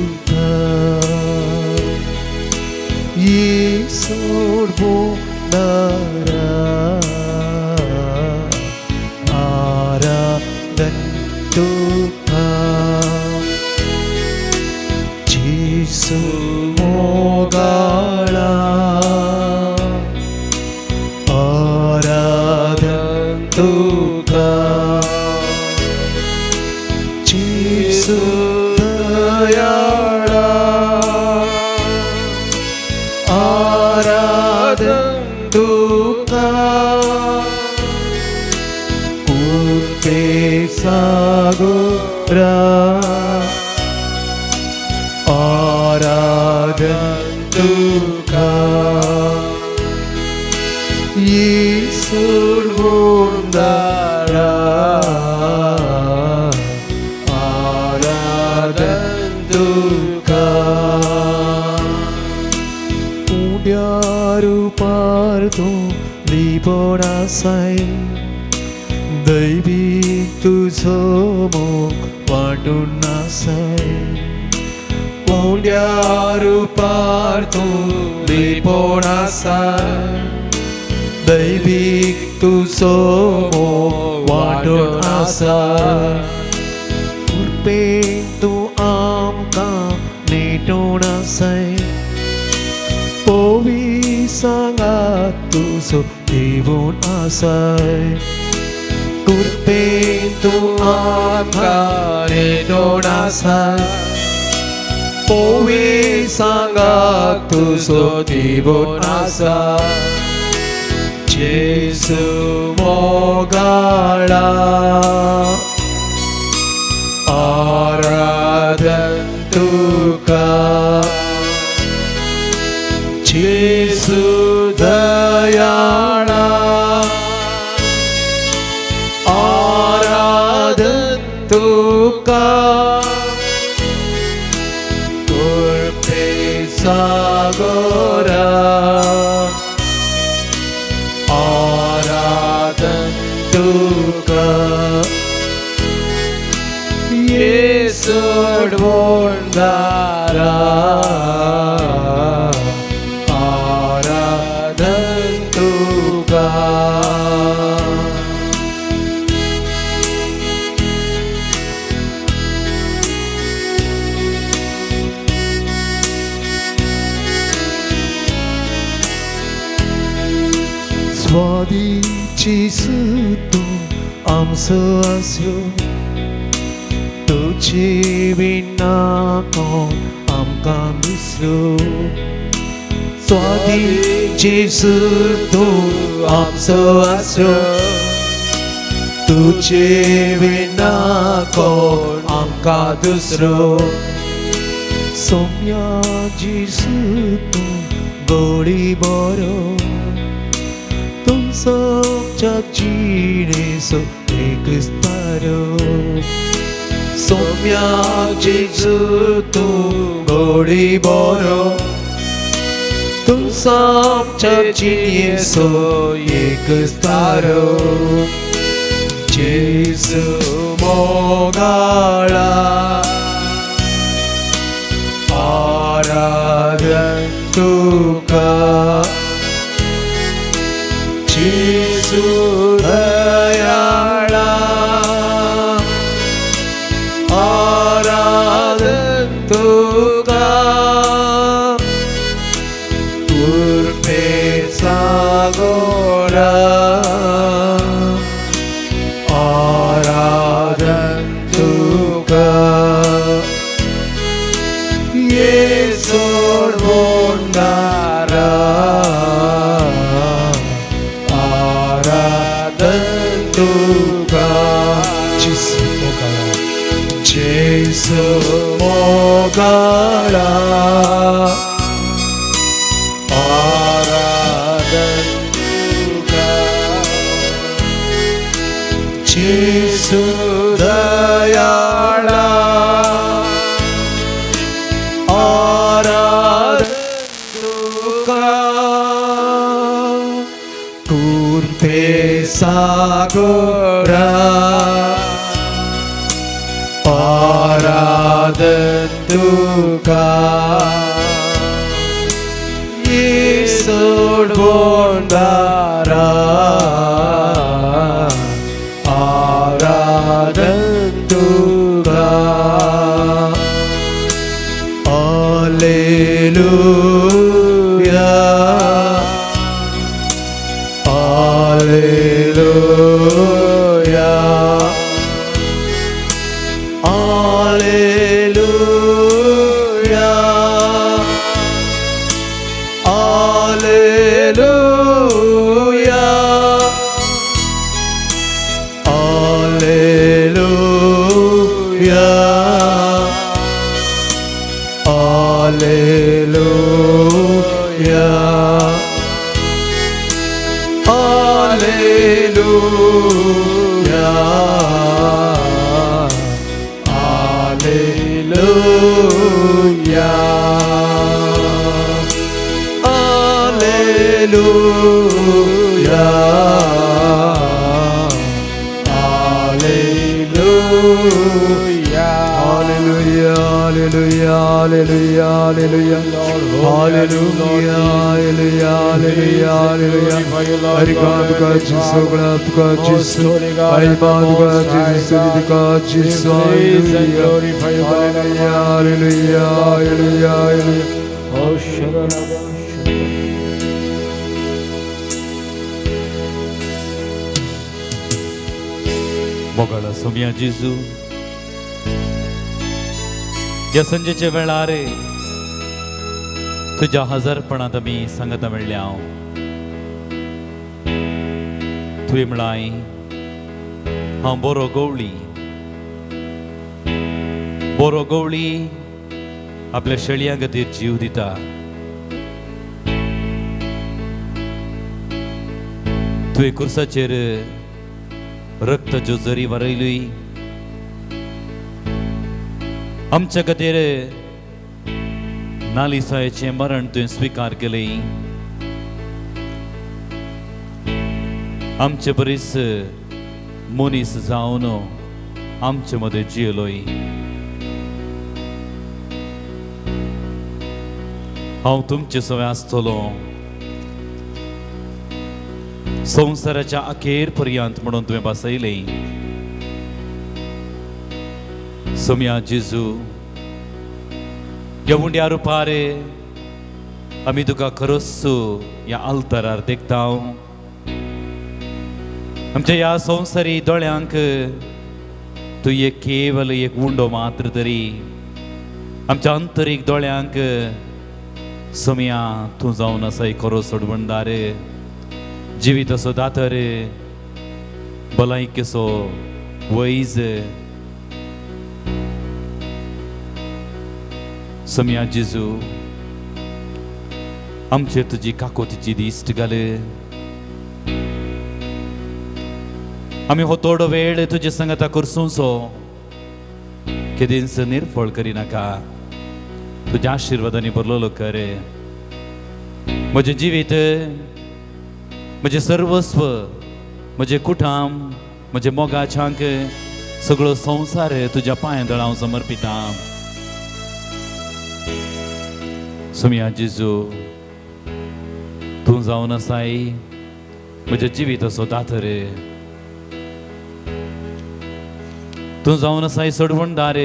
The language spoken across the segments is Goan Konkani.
तुका येसोड बोंदारा आराधन तुका जेसू मोगाळा आराधन तुका जेसू दयाळा आराधन तुका कृपे सागोरा आराधन तुका येसूड बोंदारा आराधन तुका उड्यार पार तूं लिपोण आसाय दैवीक तुजो मोग वांटून आसाय उंड्यार पार तूं लिपोण आसाय दैवीक तुजो मोग वांटून आसाय कृपेन तूं आमकां नेटून आसाय पोवी सांगात तुजो दिवून आसाय कृपेन तूं आमकां नेटून आसाय पोवी सांगात तुजो दिवून आसाय जेसू मोगाळा आराधन तुका जेसू दयाळा आराधन तुका कृपे सागोरा आराधन तुका येसूड बोंदारा आराधन तुका. स्वादीची तूं आमचो आसरो तुजे विना कोण आमकां दुसरो स्वादी जेसू तूं आमचो आसरो तुजे विना कोण आमकां दुसरो सोम्या जेसू तूं गोडी बरो तुमचो जिणेचो एक तारो सोम्या जेजू तूं गोडी बरो तुमचो जिणेचो एक तारो जेसू मोगाळा आराधन तुका जेसू दयाळा आराधन तुका कृपे सागोरा आराधन तुका येसूड बोंदारा आराधन तुका जेसू मोगाळा जेसू मोगाळा आराधन तुका जेसू दयाळा आराधन तुका कृपे सागोरा आराधन तुका. तुका सोडवणदारा आराधन तुका. Alleluia, Alleluia, Alleluia, Alleluia, Alleluia, Alleluia, Alleluia, Alleluia, Alleluia, Alleluia, Hallelujah, hallelujah, hallelujah, hallelujah. Hallelujah, hallelujah, hallelujah, hallelujah. Harikant जिसो गणात का जिसो हरिमान का जिसो निधि का जिसो. Hallelujah, hallelujah, hallelujah, hallelujah, hallelujah. मोगाळा Saumya जेजू, ह्या संजेच्या वेळार तुज्या हजारपणांत आमी सांगता मेळ्ळ्या हांव. तुवें म्हळाय, हांव बरो गवळी. बरो गवळी आपल्या शेळयां खातीर जीव दिता. तुवें कुर्साचेर रक्ताच्यो जरी वारयल्यो आमच्या खातीर. नालिसायेचें मरण तुवें स्विकार केलें. आमचे बरीच मनीस जावन आमचे मदें जियेलोय. हांव तुमचे सवें आसतलो संवसाराच्या अखेर पर्यंत म्हणून तुवें बसयलें. सोम्या जेजू, ह्या उंड्या रुपार आमी तुका खरोच ह्या आल्तारार देखता. आमच्या ह्या संवसारी दोळ्यांक तूं एक केवल एक उंडो मात्र तरी आमच्या अंतरीक दोळ्यांक सोम्या तूं जावन आसा खरो सोडवणदार, जिविताचो दातर, भलायकेचो वैज. सोम्या जेजू, आमचेर तुजी काकोतीची दिश्ट घाल. आमी हो थोडो वेळ तुजे संगता करसुचो केदींच निर्फळ करिनाका. तुज्या आशिर्वादांनी भरलेलो कर म्हजें जिवीत, म्हजें सर्वस्व, म्हजें कुटाम, म्हजें मोगाच्यांक सगळो संवसार तुज्या पांयां तळा हांव समर्पिता. सोम्या जेजू, तूं जावन आसाय म्हज्या जिविताचो दातर, तूं जावन आसाय सोडवणदार,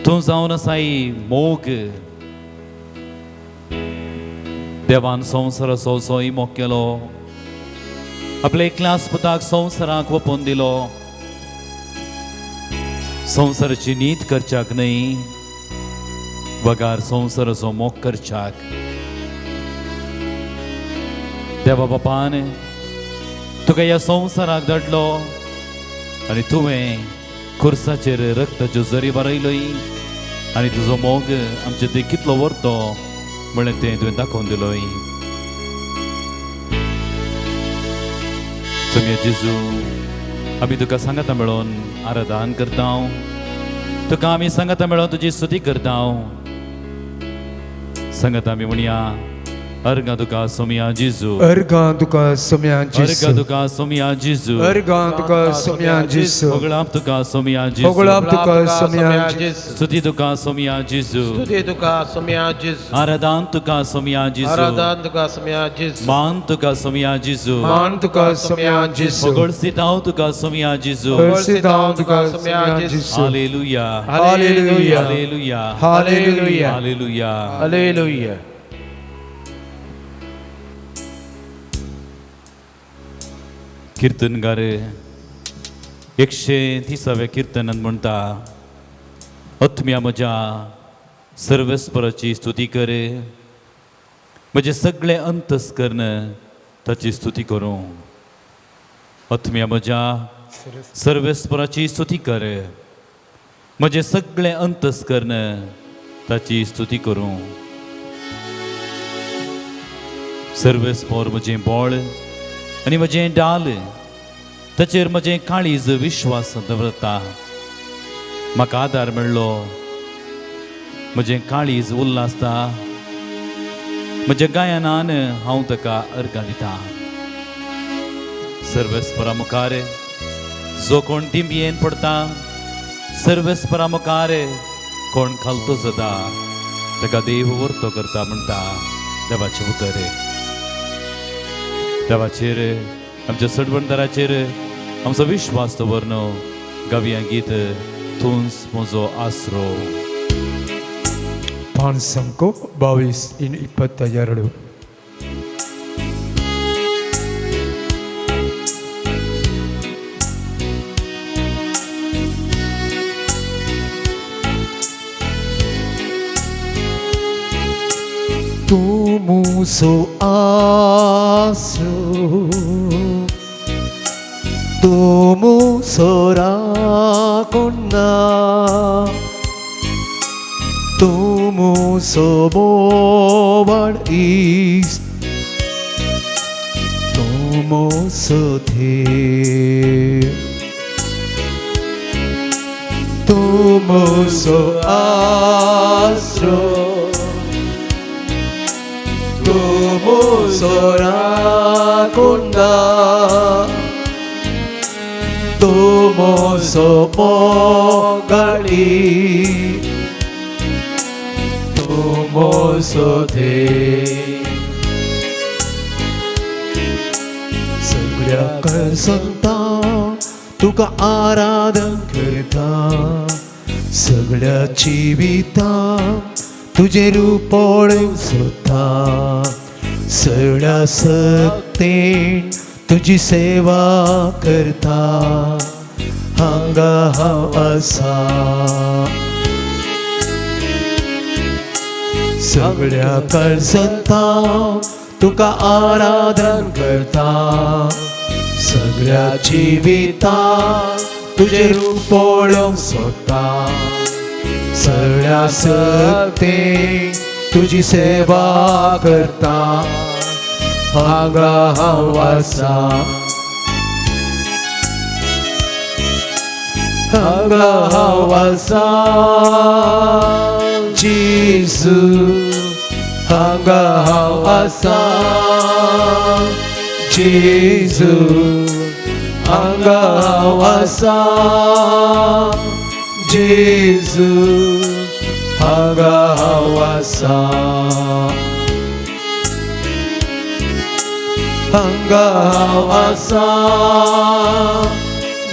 तूं जावन आसाय मोग. देवान संवसाराचो सोय मोग केलो, आपल्या एकल्याच पुताक संवसाराक वपोवन दिलो. संवसाराची नीत करच्याक न्हय, बगार संवसाराचो मोग करच्याक. देवा बापान तुका ह्या संवसाराक धाडलो आनी तुवें खुर्साचेर रक्ताच्यो जरी बरयलोय आनी तुजो मोग आमचे ते कितलो व्हरतो म्हणलें तें तुवें दाखोवन दिलोय. सोम्या जेजू, आमी तुका सांगाता मेळोन आराधन करता. तुका आमी सांगाता मेळोन तुजी स्तुती करता. सांगाता आमी म्हणया, अर्गां तुका सोमया जेजू. अर्गां तुका सोम्या अर्गां जेजू. तुका सोमया जेजू. अर्गां तुका सोम्या जेजू. होगळाप तुका सोमया जेजू. होगळाप तुका सोम्या जेजू. स्तुती तुका सोमया जेजू. स्तुती तुका सोम्या जेजू. आराधन तुका सोमया जेजू. आराधन तुका सोम्या जेजू. मान तुका सोमया जेजू. मान तुका सोम्या जेजू. होगळसितांव तुका सोमया जेजू. होगळसितांव तुका सोम्या जेजू. Hallelujah. Hallelujah. Hallelujah. Hallelujah. Hallelujah. Hallelujah. कीर्तनकार 130व्या कीर्तनान म्हणटा, आत्म्या म्हज्या सर्वेस्पराची स्तुती कर, म्हजें सगळें अंतस्कर्ण ताची स्तुती करूं. आत्म्या म्हज्या सर्वेस्पराची स्तुती कर, म्हजें सगळें अंतस्कर्ण ताची स्तुती करूं. सर्वेस्पर म्हजें बळ आनी म्हजें डाल, ताचेर म्हजें काळीज विश्वास दवरता. म्हाका आदार मेळ्ळो, म्हजें काळीज उल्हासता, म्हज्या गायनान हांव ताका अर्गां दिता. सर्वेस्परा मुखार जो कोण दिंबयेन पडटा, सर्वेस्परा मुखार कोण खालतो जाता, ताका देव वर्तो करता म्हणटा देवाचें उतर. देवाचेर आमच्या सडवणदाराचेर आमचो विश्वास दवरन गावया गीत तूंच म्हजो आसरो. 522 22. Tu muso asro, tu muso rakonna, tu muso bovar is, tu muso the, tu muso asro, tu muso rakonna, tu muso mogali, tu muso the. सगळ्या संता तुका आराधन करता, सगळ्या जिविता तुझे रूप पळोवंक सोदता, सगळ्या सक्तेन तुजी सेवा करता, हांगा हांव आसा. सगळ्या कळसंता तुका आराधन करता, सगळ्या जिविता तुझे रूप पळोवंक सोदता, सगळ्या सक्तेन तुजी सेवा करता, हांगा हांव आसा, हांगा हांव आसा, जेजू हांगा हांव आसा, जेजू हांगा हांव आसा, जेजू हांगा हांव आसा, हांगा हांव आसा,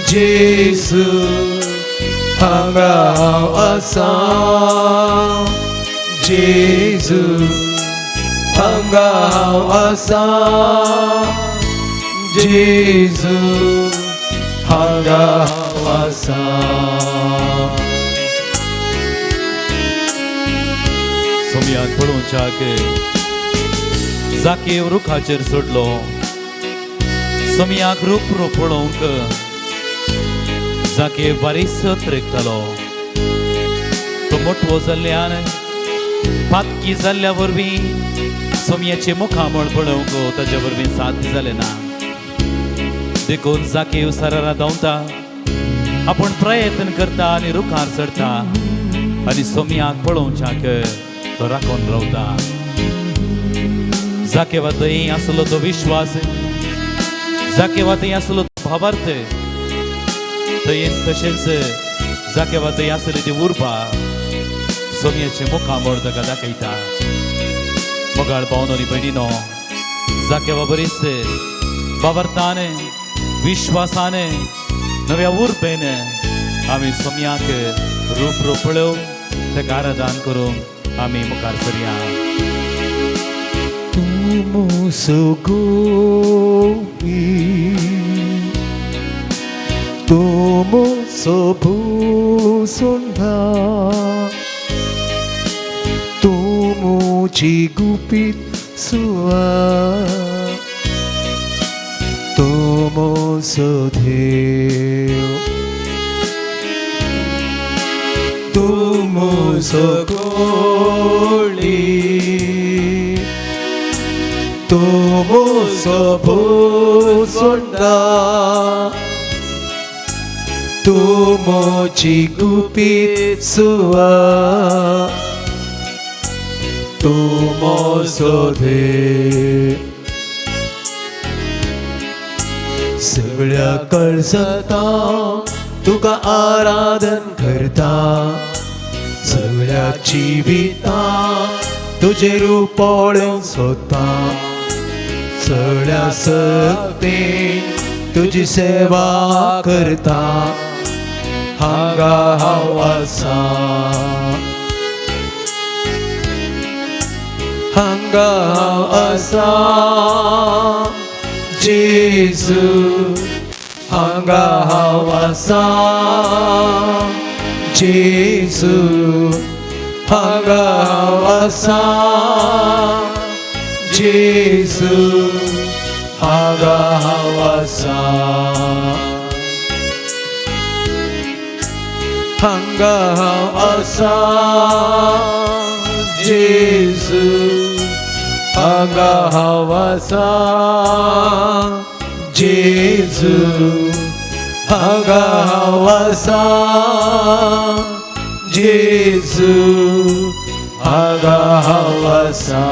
जेजू हांगा हांव आसा, जेजू हांगा हांव आसा, जेजू हांगा हांव आसा. सोमयाक पळोवच्याक जाकेव रुखाचेर सोडलो, सोमयाक रूप रूप पळोवंक जाकेव बारीस त्रेकतालो. तो मोटवो जाल्ल्यान पातकी जाल्ल्या वरवीं सोमयाचें मुखामळ पळोवंक ताच्या वरवीं साध्य जालें ना. देखून जाकेव सरारा धांवता, आपूण प्रयत्न करता आनी रुखार चडटा आनी सोमयाक पळोवच्याक तो राखून रावता. जाकेवा थंय आसलो तो विश्वास, जाकेवा थंय आसलो तो भावार्थ, थंय तशेंच जाकेवा थंय आसली ती उर्बा सोमयाचें मुखामळ ताका दाखयता. मोगाळ पावन आनी भयणीनो, जाकेवा बरीच भावार्थान, विश्वासान, नव्या उर्बेन आमी सोमयाक रूप रूप पळोवन ताका आराधन करूंक आमी मुखार सरया. तूं म्हजो गोपी, तूं म्हजो भूसुंदा, तूं म्हजी गुपीत सुवा, तूं म्हजो देव, तूं म्हजो गोळी, तूं म्हजो भूसुंदा, तूं म्हजी गुपीत सुवा, तूं म्हजो देव. सगळ्या कळसता तुका आराधन करता, सगळ्या जिविता तुजें रूप पळोवंक सोदता, सगळ्या सक्तीन तुजी सेवा करता, हांगा हांव आसा, हांगा हांव आसा, जेजू हांगा हांव आसा, जेजू हांगा हांव आसा, जेजू हांगा हांव आसा, हांगा हांव आसा, जेजू हांगा हांव आसा, जेजू हांगा हांव आसा, जेजू हांगा हांव आसा.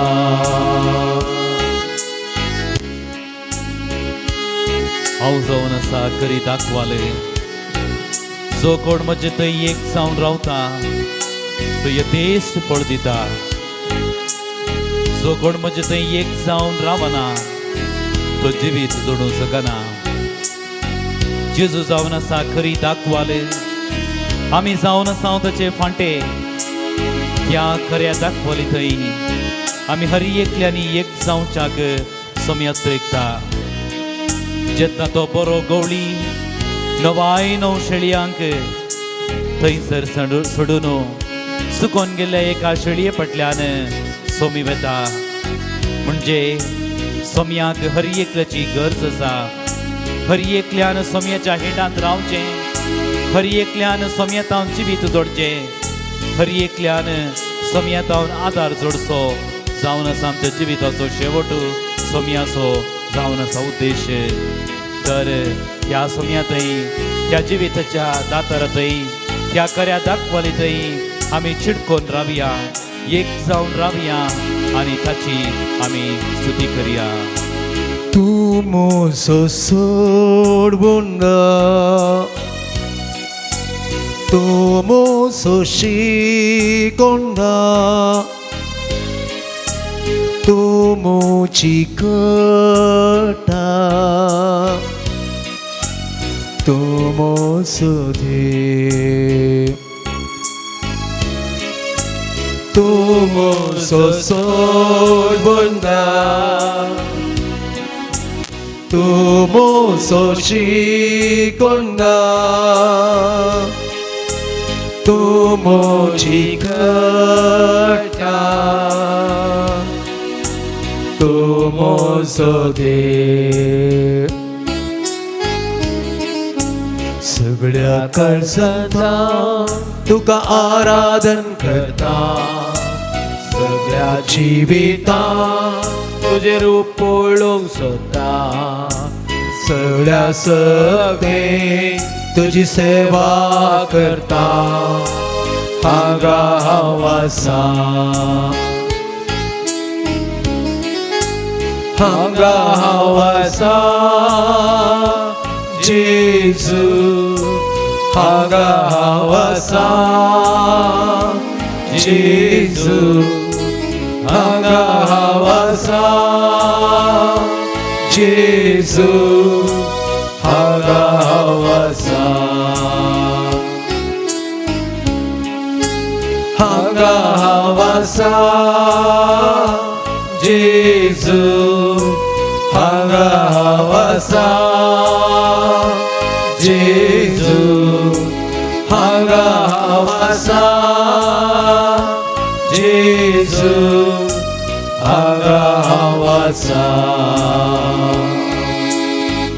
हांव जावन आसा करी दाखवाले, जो कोण म्हजे थंय एक जावन रावता तो यथेश्ट फळ दिता. जो कोण म्हजे थंय एक जावन रावना तो जिवीत जोडूंक शकना. जेजू जावन आसा खरी दाखवाले, आमी जावन आसा ताचे फांटे. ह्या खऱ्या दाखवाली थंय आमी हर एकल्यांनी एक जावच्याक सोमयात एकता. जेन्ना तो बरो गवळी नवाय नव शेळयांक थंयसर सोडून सुकोन गेल्ल्या एका शेळये फाटल्यान सोमी वेता. म्हणजे सोमयाक हर एकल्याची गरज आसा. हर एकल्यान सोमयाच्या हेडांत रावचें, हर एकल्यान सोमयातावन जिवीत जोडचें, हर एकल्यान सोमयातावन आदार जोडचो जावन आसा आमच्या जिविताचो शेवट, सोमयाचो जावन आसा उद्देश. तर ह्या सोमयातय, ह्या जिविताच्या दातारातय, ह्या खऱ्या दाखवालीतय आमी चिटकोन रावया, एक जावन रावया आनी ताची आमी स्तुती करया. तूं म्हजो सोडवंदा, तूं म्हजो शिकोंदा, तूं म्हजी कटा, तूं म्हजो देव, तूं म्हजो सोडवंदा, तूं म्हजो शिकोंदा, तूं म्हजी कटा, तूं म्हजो देव. सगळ्या कळसता तुका आराधन करता, सगळ्या जिविता तुजें रूप पळोवंक सोदता, सगळ्या सगळे तुजी सेवा करता, हांगा हांव आसा, हांगा हांव आसा जेजू, हांगा हांव आसा जेजू, हांगा हांव आसा जेजू, हांगा हांव आसा, हांगा हांव आसा जेजू, हांगा हांव आसा जेजू, हांगा हांव आसा जेजू, हांगा हांव आसा।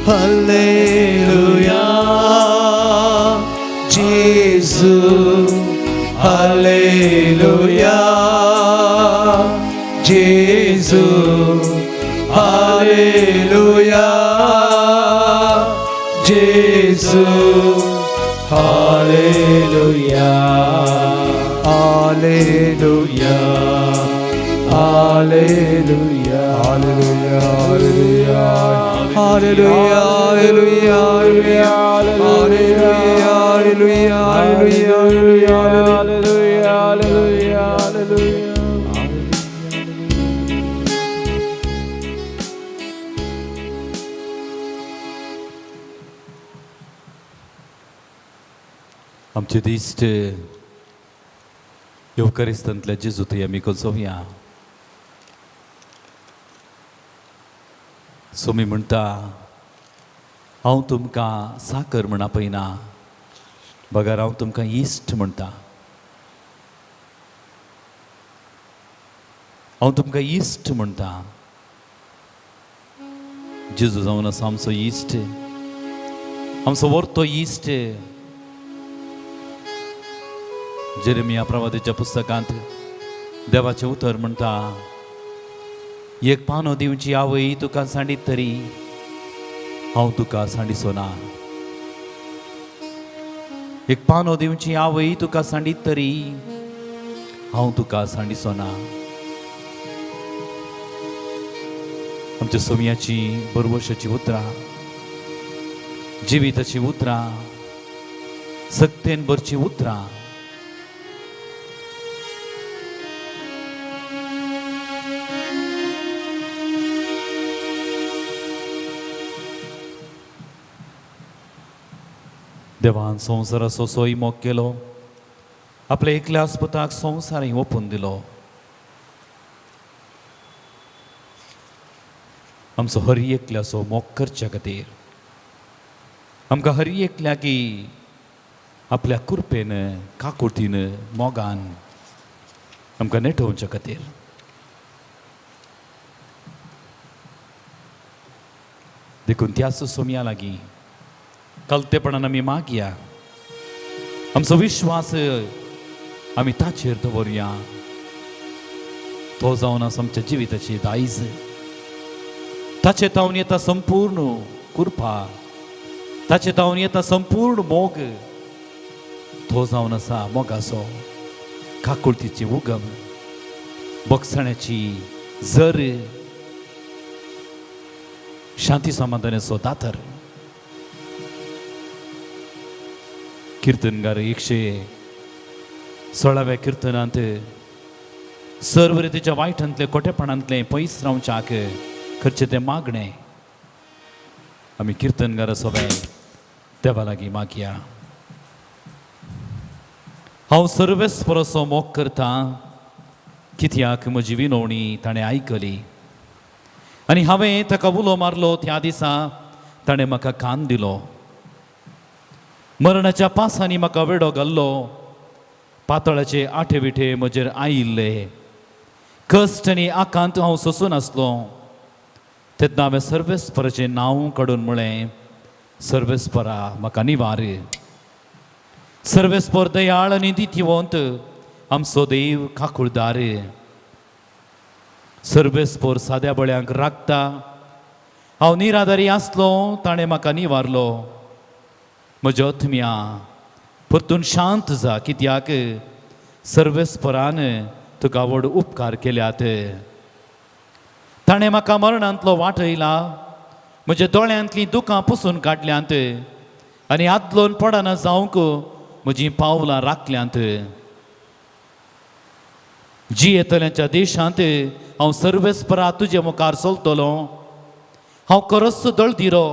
हालेलुया जेजू, हालेलुया जेजू, हालेलुया जेजू, hallelujah, hallelujah, hallelujah, hallelujah, hallelujah, hallelujah, hallelujah, hallelujah, hallelujah, hallelujah, hallelujah, hallelujah. आमचे दिश्ट येवकारिस्तांतल्या जेजू थंय आमी कोसोवया। सोमी म्हणटा, हांव तुमकां साकर म्हण आपयना, बगर हांव तुमकां इश्ट म्हणटा। हांव तुमकां इश्ट म्हणटा। जेजू जावन आसा आमचो इश्ट, आमचो वर्तो इश्ट। जेरेमिया प्रवादाच्या पुस्तकांत देवाचें उतर म्हणटा, एक पानो दिवची आवय तुका सांडीत तरी हांव तुका सांडिचो ना। एक पानो दिवची आवय तुका सांडीत तरी हांव तुका सांडिचो ना। आमच्या सोमयाची बरवशाची उतरां, जिविताची उतरां, सक्तेन भरची उतरां देवान संवसाराचो सोय मोग केलो, आपल्या एकल्या आस्पताक संवसार ओपून दिलो। आमचो हर एकल्याचो मोग करच्या खातीर आमकां हर एकल्याकी आपल्या कृपेन, काकुळतीन, मोगान आमकां नेटोवच्या खातीर देखून त्याच सोमया लागीं कलतेपणान आमी मागया, आमचो विश्वास आमी ताचेर दवरुया। तो जावन आसा आमच्या जिविताची दायज, ताचे तावन येता संपूर्ण कृपा, ताचे तावन येता संपूर्ण मोग। तो जावन आसा मोगाचो काकुळतीची उगम, बगसण्याची जर, शांती समाधानाचो दातर। किर्तनगार 116व्या किर्तनांत सर्व रितीच्या वायटांतले, कोटेपणांतले पयस रावच्याक करचें तें मागणें आमी किर्तनगारा सोबे देवा लागीं मागया। हांव सर्वेस्पराचो मोग करतां, कित्याक म्हजी विनवणी ताणें आयकली आनी हांवें ताका उलो मारलो त्या दिसा ताणें म्हाका कान दिलो। मरणाच्या पासांनी म्हाका वेडो घाल्लो, पातळाचे आठे विठे म्हजेर आयिल्ले, कश्ट आनी आकांत हांव सोसून आसलो। तेन्ना हांवें सर्वेस्पराचें नांव काडून म्हळें, सर्वेस्परा म्हाका निवार। सर्वेस्पर दयाळ आनी दितिवंत, आमचो देव काकुळदार। सर्वेस्पर साद्या बळ्यांक राखता, हांव निराधारी आसलो ताणें म्हाका निवारलो। म्हज्या आत्म्या परतून शांत जा, कित्याक सर्वेस्परान तुका व्हड उपकार केल्यात। ताणें म्हाका मरणांतलो वाटयला, म्हज्या दोळ्यांतलीं दुकां पुसून काडल्यांत आनी आदलोन पडना जावंक म्हजीं पावलां राखल्यांत. जियेतल्यांच्या देशांत हांव सर्वेस्परा तुजे मुखार चलतलो. हांव खरोच दळदिरो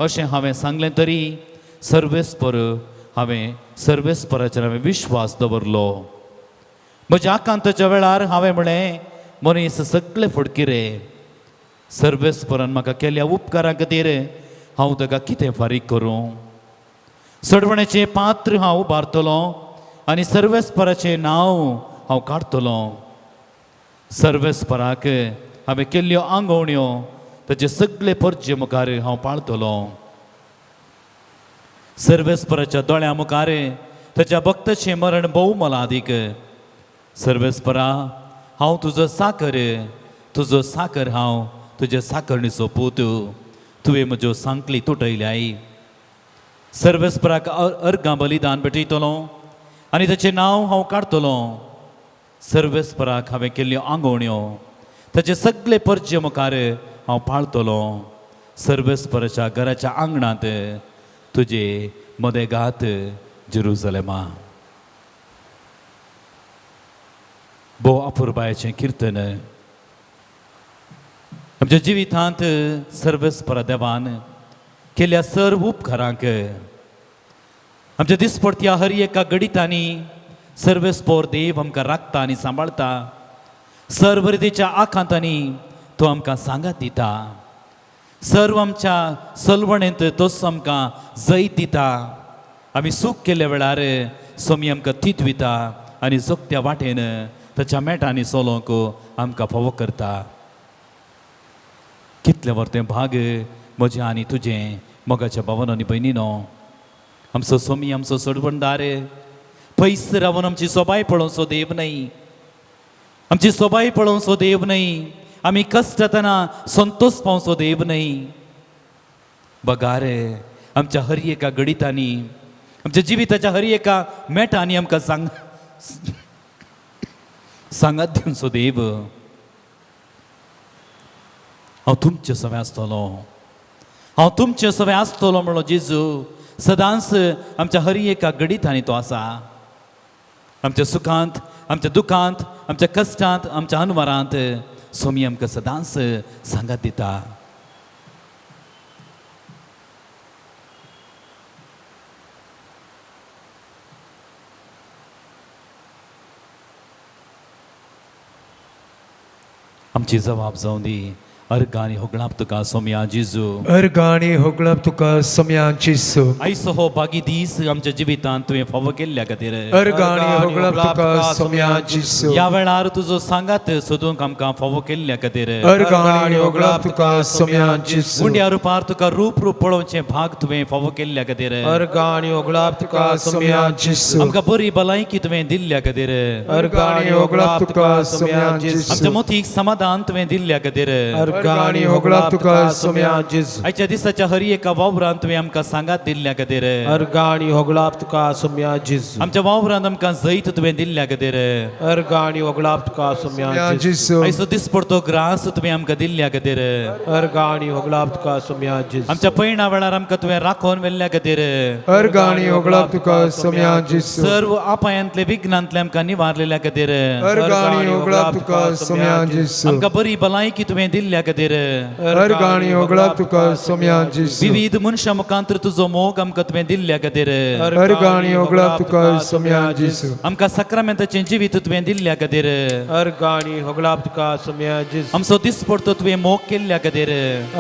अशें हांवें सांगलें तरी सर्वेस्पर हांवें सर्वेस्पराचेर हांवें विश्वास दवरलो. म्हज्या आकांताच्या वेळार हांवें म्हळें, मनीस सगळे फडकिरे. सर्वेस्परान म्हाका केल्या उपकारा खातीर हांव ताका कितें फारीक करूं? सडवण्याचें पात्र हांव उबारतलो आनी सर्वेस्पराचें नांव हांव काडटलो. सर्वेस्पराक हांवें केल्ल्यो आंगवण्यो ताचे सगळे परजे मुखार हांव पाळतलो. सर्वेस्पराच्या दोळ्या मुखार ताच्या भक्ताचें मरण भोव मोलादीक. सर्वेस्परा, हांव तुजो साकर, तुजो साकर हांव, तुज्या साकरणीचो पूत. तुवें म्हज्यो सांकली तुटयल्याय. सर्वेस्पराक अर्गां बलिदान भेटयतलो आनी ताचें नांव हांव काडटलो. सर्वेस्पराक हांवें केल्ल्यो आंगवण्यो ताचे सगळे परजे मुखार हांव पाळतलो. सर्वेस्पराच्या घराच्या आंगणांत तुजे मदेगात जेरुजलेमा. भोव अपुरबायेचें किर्तन. आमच्या जिवितांत सर्वेस्परा देवान केल्या सर्व उपकारांक, आमच्या दिसपडत्या हर एका घडितांनी सर्वेस्पोर देव आमकां राखता आनी सांबाळता. सर्व रितीच्या आकांतांनी तो आमकां सांगात दिता. सर्व आमच्या सलवणेंत तोच आमकां जैत दिता. आमी सूख केल्ल्या वेळार सोमी आमकां तितविता आनी जोगत्या वाटेन ताच्या मेटांनी चलोवंक आमकां फावो करता. कितलें व्हर भाग म्हजें आनी तुजें मोगाच्या भावानो आनी भयणीनो. आमचो सोमी आमचो सोडवणदार पयस रावन आमची सोबाय पळोवचो देव न्हय, आमची सोबाय पळोवचो देव न्हय, आमी कश्टतना संतोष पावचो देव न्हय. बगार आमच्या हर एका गणितांनी, आमच्या जिविताच्या हर एका मेटांनी आमकां सांगात दिवचो देव. हांव तुमचे सवें आसतलो, हांव तुमचे सवें आसतलो म्हणलो जेजू. सदांच आमच्या हर एका गणितांनी तो आसा. आमच्या सुखांत, आमच्या दुखांत, आमच्या कश्टांत, आमच्या अनवरांत सोमी आमकां सदांच सांगात दिता. आमची जबाब जावं दी अर्गां आनी होगळाप तुका सोम्या जेजू. अर्गां आनी होगळाप तुका सोम्या जेजू. आयचो हो बागी दीस आमच्या जिवितांत तुवें फावो केल्ल्या खातीर अर्गां आनी होगळाप तुका सोम्या जेजू. ह्या वेळार तुजो सांगात सोदूंक आमकां फावो केल्ल्या खातीर अर्गां आनी होगळाप तुका सोम्या जेजू. उंड्या रुपार तुका रूप रूप पळोवचें भाग तुवें फावो केल्ल्या खातीर अर्गां आनी होगळाप तुका सोम्या जेजू. आमकां बरी भलायकी तुवें दिल्ल्या खातीर अर्गां आनी होगळाप तुका सोम्या जेजू. आमच्या मोतीक समाधान तुवें दिल्ल्या खातीर अर्गां आनी होगळाप तुका सोम्या जेजू. आयच्या दिसाच्या हर एका वावरान तुवें आमकां सांगात दिल्ल्या खातीर अर्गां आनी होगळाप तुका सोम्या जेजू. आमच्या वावरान आमकां जैत तुवें दिल्ल्या खातीर अर्गां आनी होगळाप तुका सोम्या जेजू. आयचो दिसपडतो ग्रास तुवें आमकां दिल्ल्या खातीर अर्गां आनी होगळाप तुका सोम्या जेजू. आमच्या पयणा वेळार आमकां तुवें राखोवन व्हेल्ल्या खातीर अर्गां आनी होगळाप तुका सोम्या जेजू. सर्व अपायांतले विघ्नांतले आमकां निवारलेल्या खातीर अर्गां आनी होगळाप तुका सोम्या जेजू. आमकां बरी भलायकी तुवें दिल्ल्या खातीर अर्गां आनी होगळाप तुका सोम्या जेजू. विविध मनशां मुखांत तुजो मोग आमकां तुवें दिल्ल्या खातीर अर्गां आनी होगळाप तुका सोम्या जेजू. आमकां साक्रामेंताचें जिवीत तुवें दिल्ल्या खातीर अर्गां आनी होगळाप तुका सोम्या जेजू. आमचो दिसपडतो तुवें मोग केल्ल्या खातीर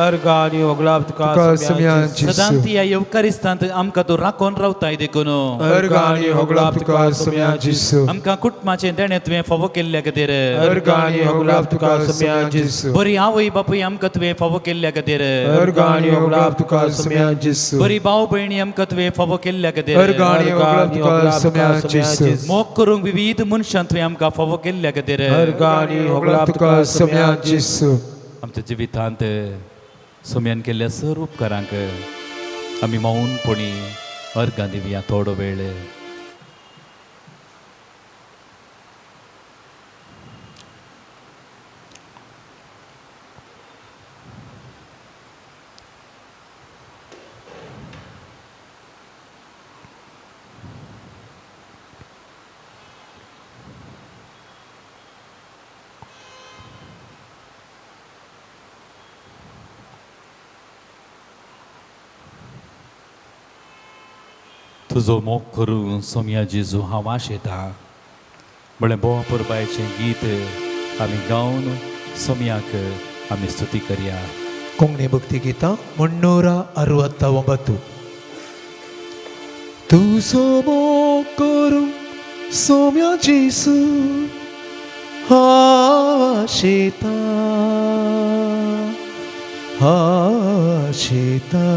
अर्गां आनी होगळाप तुका सोम्या जेजू. सदांच ह्या येवकारिस्तांत आमकां तूं राखोवन रावताय देखून अर्गां आनी होगळाप तुका सोम्या जेजू. आमकां कुटुंबाचें देणें तुवें फावो केल्ल्या खातीर अर्गां आनी होगळाप तुका सोम्या जेजू. बरी आवय बापूय आमकां तुवें फावो केल्ल्या खातीर अर्गां आनी होगळाप तुका सोम्या जेजू. बरी भाव भयणी आमकां तुवें फावो केल्ल्या खातीर अर्गां आनी होगळाप तुका सोम्या जेजू. मोग करूंक विविध मनशां तुवें आमकां फावो केल्ल्या खातीर अर्गां आनी होगळाप तुका सोम्या जेजू. आमच्या जिवितांत सोम्यान केल्ल्या सर्व उपकारांक आमी मौनपणी अर्गां दिवया थोडो वेळ. तुजो मोग करूं सोमया जेजू हांव आशेतां म्हळें बोवा परबायचें गीत आमी गावन सोमयाक आमी स्तुती करया. कोंकणी भक्ती गीतां 369. तुजो मोग करूं सोम्या जेजू हांव आशेतां, हांव आशेतां.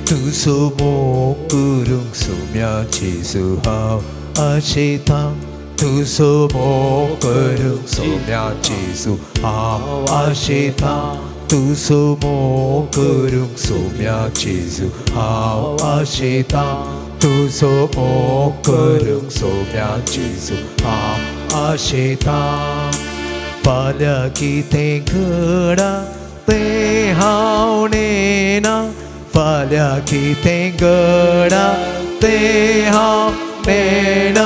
तुजो मोग करूंक सोम्या जेजू हांव आशेतां, तुजो मोग करूंक सोम्या जेजू हांव आशेतां, तुजो मोग करूंक सोम्या जेजू हांव आशेतां, तुजो मोग करूंक सोम्या जेजू हांव आशेतां. फाल्यां कितें घडा तें हांव नेना, फाल्यां कितें घडा तें हांव नेना,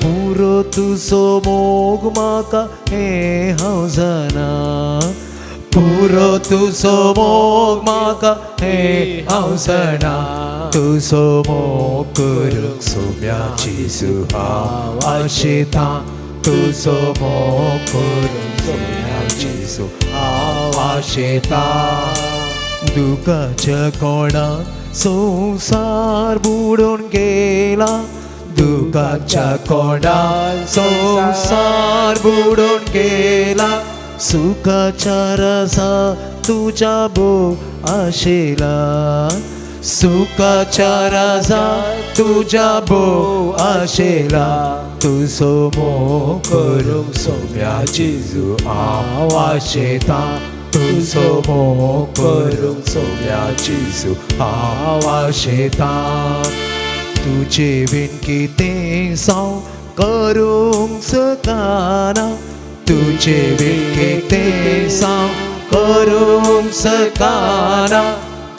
पुरो तुजो मोग म्हाका हें हांव जाणा, पुरो तुजो मोग म्हाका हें हांव जाणा, तुजो मोग करूंक सोम्या जेजू हांव आशेतां, तुजो मोग करूंक सोम्या जेजू हांव आशेतां. दुखाच्या कोणाक संवसार बुडून गेला, दुखाच्या कोणाक संवसार बुडून गेला, सुखाच्या रसा तुज्या भो आशेला, सुखाच्या रसा तुज्या भो आशेला, तुजो मोग करूंक सोम्या जेजू हांव आशेतां, तुजो मोग करूंक सोम्या जेजू हांव आशेतां. तुजे बीन कितें हांव करूंक शकना, तुजे बीन कितें हांव करूंक शकना,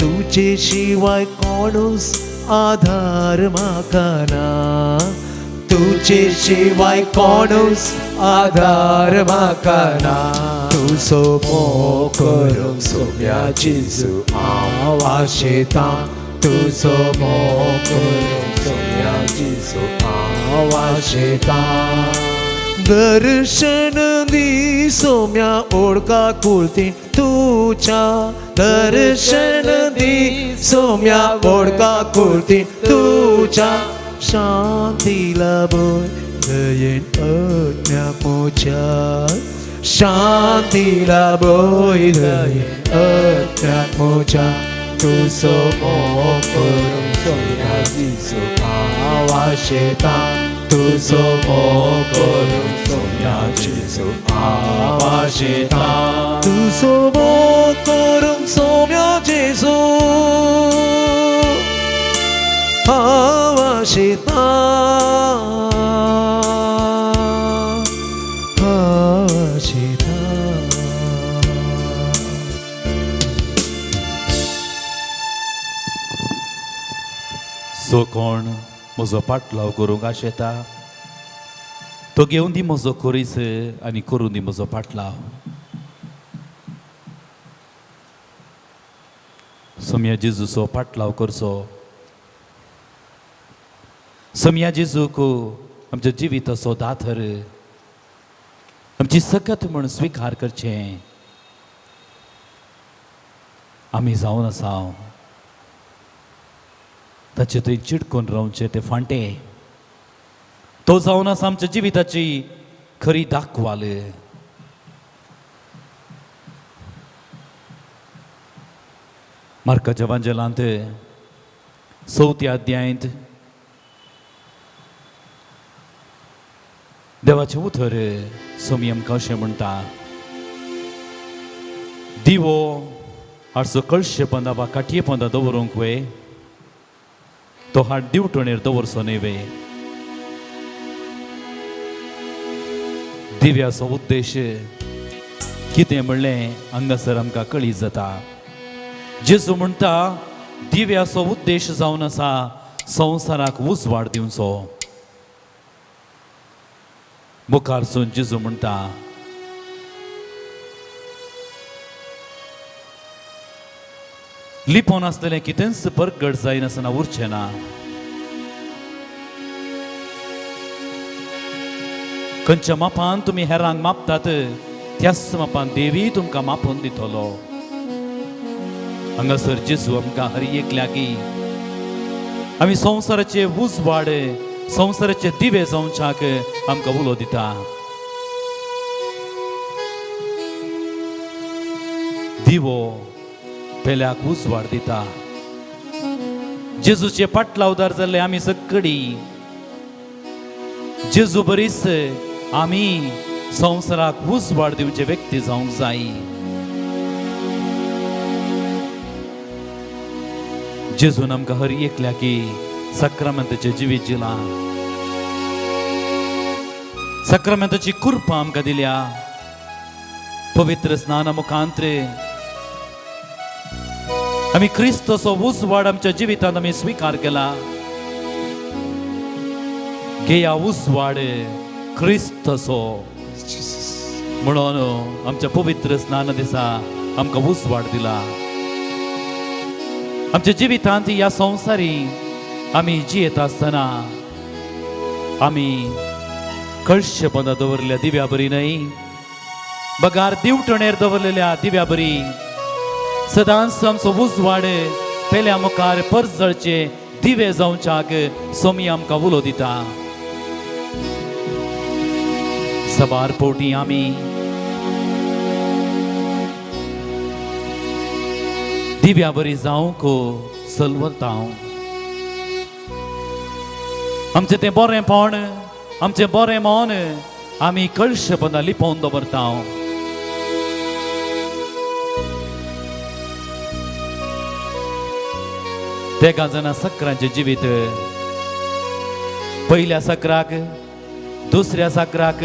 तुजे शिवाय कोणूच आधार म्हाका ना, तुजे शिवाय कोणूच आधार म्हाका ना, तुजो मोग करूंक सोम्या जेजू हांव आशेतां, तुजो मोग करूंक सोम्या जेजू हांव आशेतां. दर्शन दी सोम्या ओळखा कुळती तुज्या, दर्शन दी सोम्या ओळखा कुळती तुज्या, शांती लाभोय दयेन आत्म्याक म्हज्या, शांती लाभोय दयेन आत्म्याक म्हज्या, तुजो मोग करूंक सोम्या जेजू हांव आशेतां, तुजो मोग करूंक सोम्या जेजू हांव आशेतां, तुजो मोग करूंक सोम्या जेजू हांव आशेतां, हांव आशेतां. सो कोण म्हजो पाटलाव करूंक आशेता तो घेवन दी म्हजो खोरीस आनी करूं दी म्हजो पाटलाव. सोम्या जेजूचो पाटलाव करचो, सोम्या जेजूक आमच्या जिविताचो दाथर, आमची सकत म्हूण स्विकार करचें आमी जावन आसा. ताचे थंय चिटकून रावचें ते फांटे तो जावन आसा आमच्या जिविताची खरी दाखवाल. मार्काच्या वांजेलांत चवथ्या अध्यायांत देवाचें उतर सोमी आमकां अशें म्हणटा, दिवो आडचो कळशे पंदा वा काटये पंदा दवरूंक वे, तो हाड दिवटणेर दवरचो न्हय वे. दिव्याचो उद्देश कितें म्हणलें हांगासर आमकां कळी जाता. जेजू म्हणटा दिव्याचो उद्देश जावन आसा संवसाराक उजवाड दिवचो. मुखारसून जेजू म्हणटा, लिपोवन आसतलें कितेंच परगट जायनासतना उरचें ना. खंयच्या मापान तुमी हेरांक मापतात त्याच मापान देवी तुमकां मापून दितलो. हांगासर जेजू आमकां हर एकल्याकी आमी संवसाराचे उजवाड, संवसाराचे दिवे जावच्याक आमकां उलो दिता. दिवो पेल्याक उजवाड दिता. जेजूचे पाटलावदार जाल्ले आमी सगळी जेजू बरीच आमी संवसाराक उजवाड दिवचे व्यक्ती जावंक जाय. जेजून आमकां हर एकल्याकी साक्रामेंताचें जिवीत दिलां, साक्रामेंताची कृपा आमकां दिल्या. पवित्र स्नाना मुखांतरे आमी क्रिस्तचो उजवाड आमच्या जिवितांत आमी स्विकार केला. घेया उजवाड क्रिस्तचो म्हणून आमच्या पवित्र स्नान दिसा आमकां उजवाड दिला. आमच्या जिवितांत ह्या संवसारी आमी जियेत आसतना आमी कळशे बंदा दवरलेल्या दिव्या बरी न्हय, बगार दिवटणेर दवरलेल्या दिव्या बरी सदांच आमचो उजवाड पेल्या मुखार परजळचे दिवे जावच्याक सोमी आमकां उलो दिता. सबार पोटी आमी दिव्या बरी जावंक सलवता. आमचें तें बरेंपण, आमचें बरें मन आमी कळशे बंदा लिपोवन दवरता. तेगां जाणां सक्रांचें जिवीत, पयल्या सक्राक, दुसऱ्या साकराक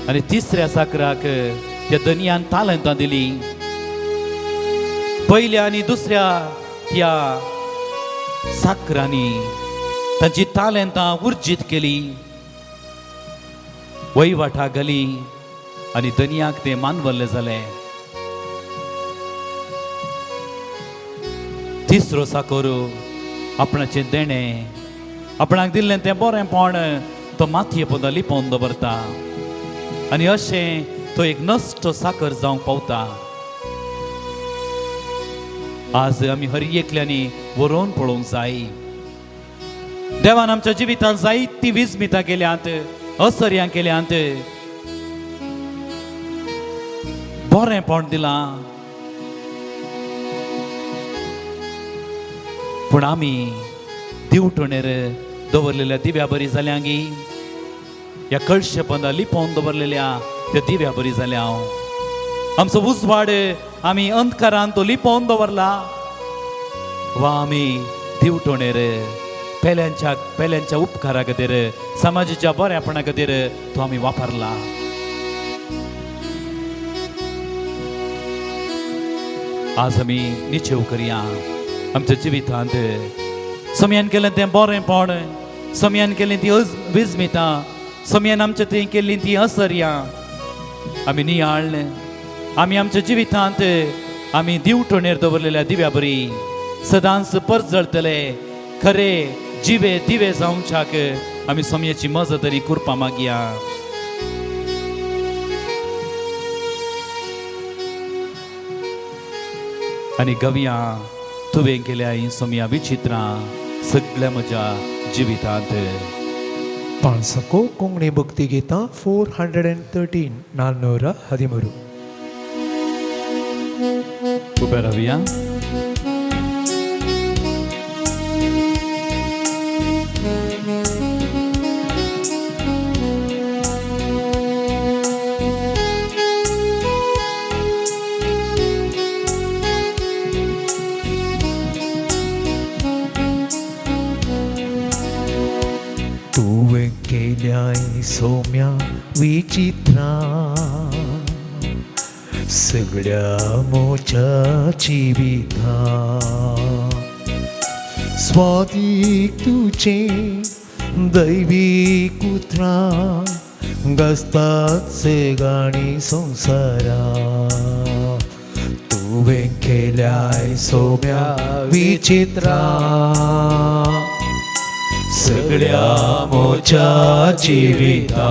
आनी तिसऱ्या साकराक त्या धनयान तालंतां दिली. पयल्या आनी दुसऱ्या त्या साकरांनी तांची तालंतां उर्जीत केली, वयवाटा घाली आनी धनयाक ते मानवल्ले जाले. तिसरो साकर आपणाचें देणें, आपणाक दिल्लें तें बरेंपण तो मातये पोंदा लिपोवन दवरता आनी अशें तो एक नश्ट साकर जावंक पावता. आज आमी हर एकल्यांनी वरोवन पळोवंक जाय. देवान आमच्या जिवितांत जायतीं विस्मितां केल्यांत, असर्यां केल्यांत, बरेंपण दिलां, पूण आमी दिवटणेर दवरलेल्या दिव्या बरी जाल्या गी, ह्या कळशे पोंदा लिपोवन दवरलेल्या त्या दिव्या बरी जाल्या. आमचो उजवाड आमी अंधकारान तो लिपोवन दवरला वा आमी दिवटणेर पेल्यांच्या पेल्यांच्या उपकारा खातीर, समाजाच्या बऱ्यापणा खातीर तो आमी वापरला. आज आमी निचेव करया आमच्या जिवितांत समयान केलें तें बरेंपण, समयान केलें ती विस्मितां, समयान आमच्या थंय केल्ली ती असर्यां आमी नियाळ्ळें. आमी आमच्या जिवितांत आमी दिवटणेर दवरलेल्या दिव्या बरी सदांच परजळतले खरे जिवे दिवे जावच्याक आमी समयाची मजत तरी कृपा मागया. आनी गवया तुवें केल्या ही समया विचित्रां सगळ्या म्हज्या जिवितांत. पांचको कोंकणी भक्ती गितां 413 413. उबे रावया. तुवें केल्याय सोम्या विचित्रां सगळ्या मोच्या जिविता, स्वादीक तुजें दैवीक उतरां गाजतात गाणी संवसारा तुवें केल्याय सोम्या विचित्रा सगळ्या मोच्या जिविता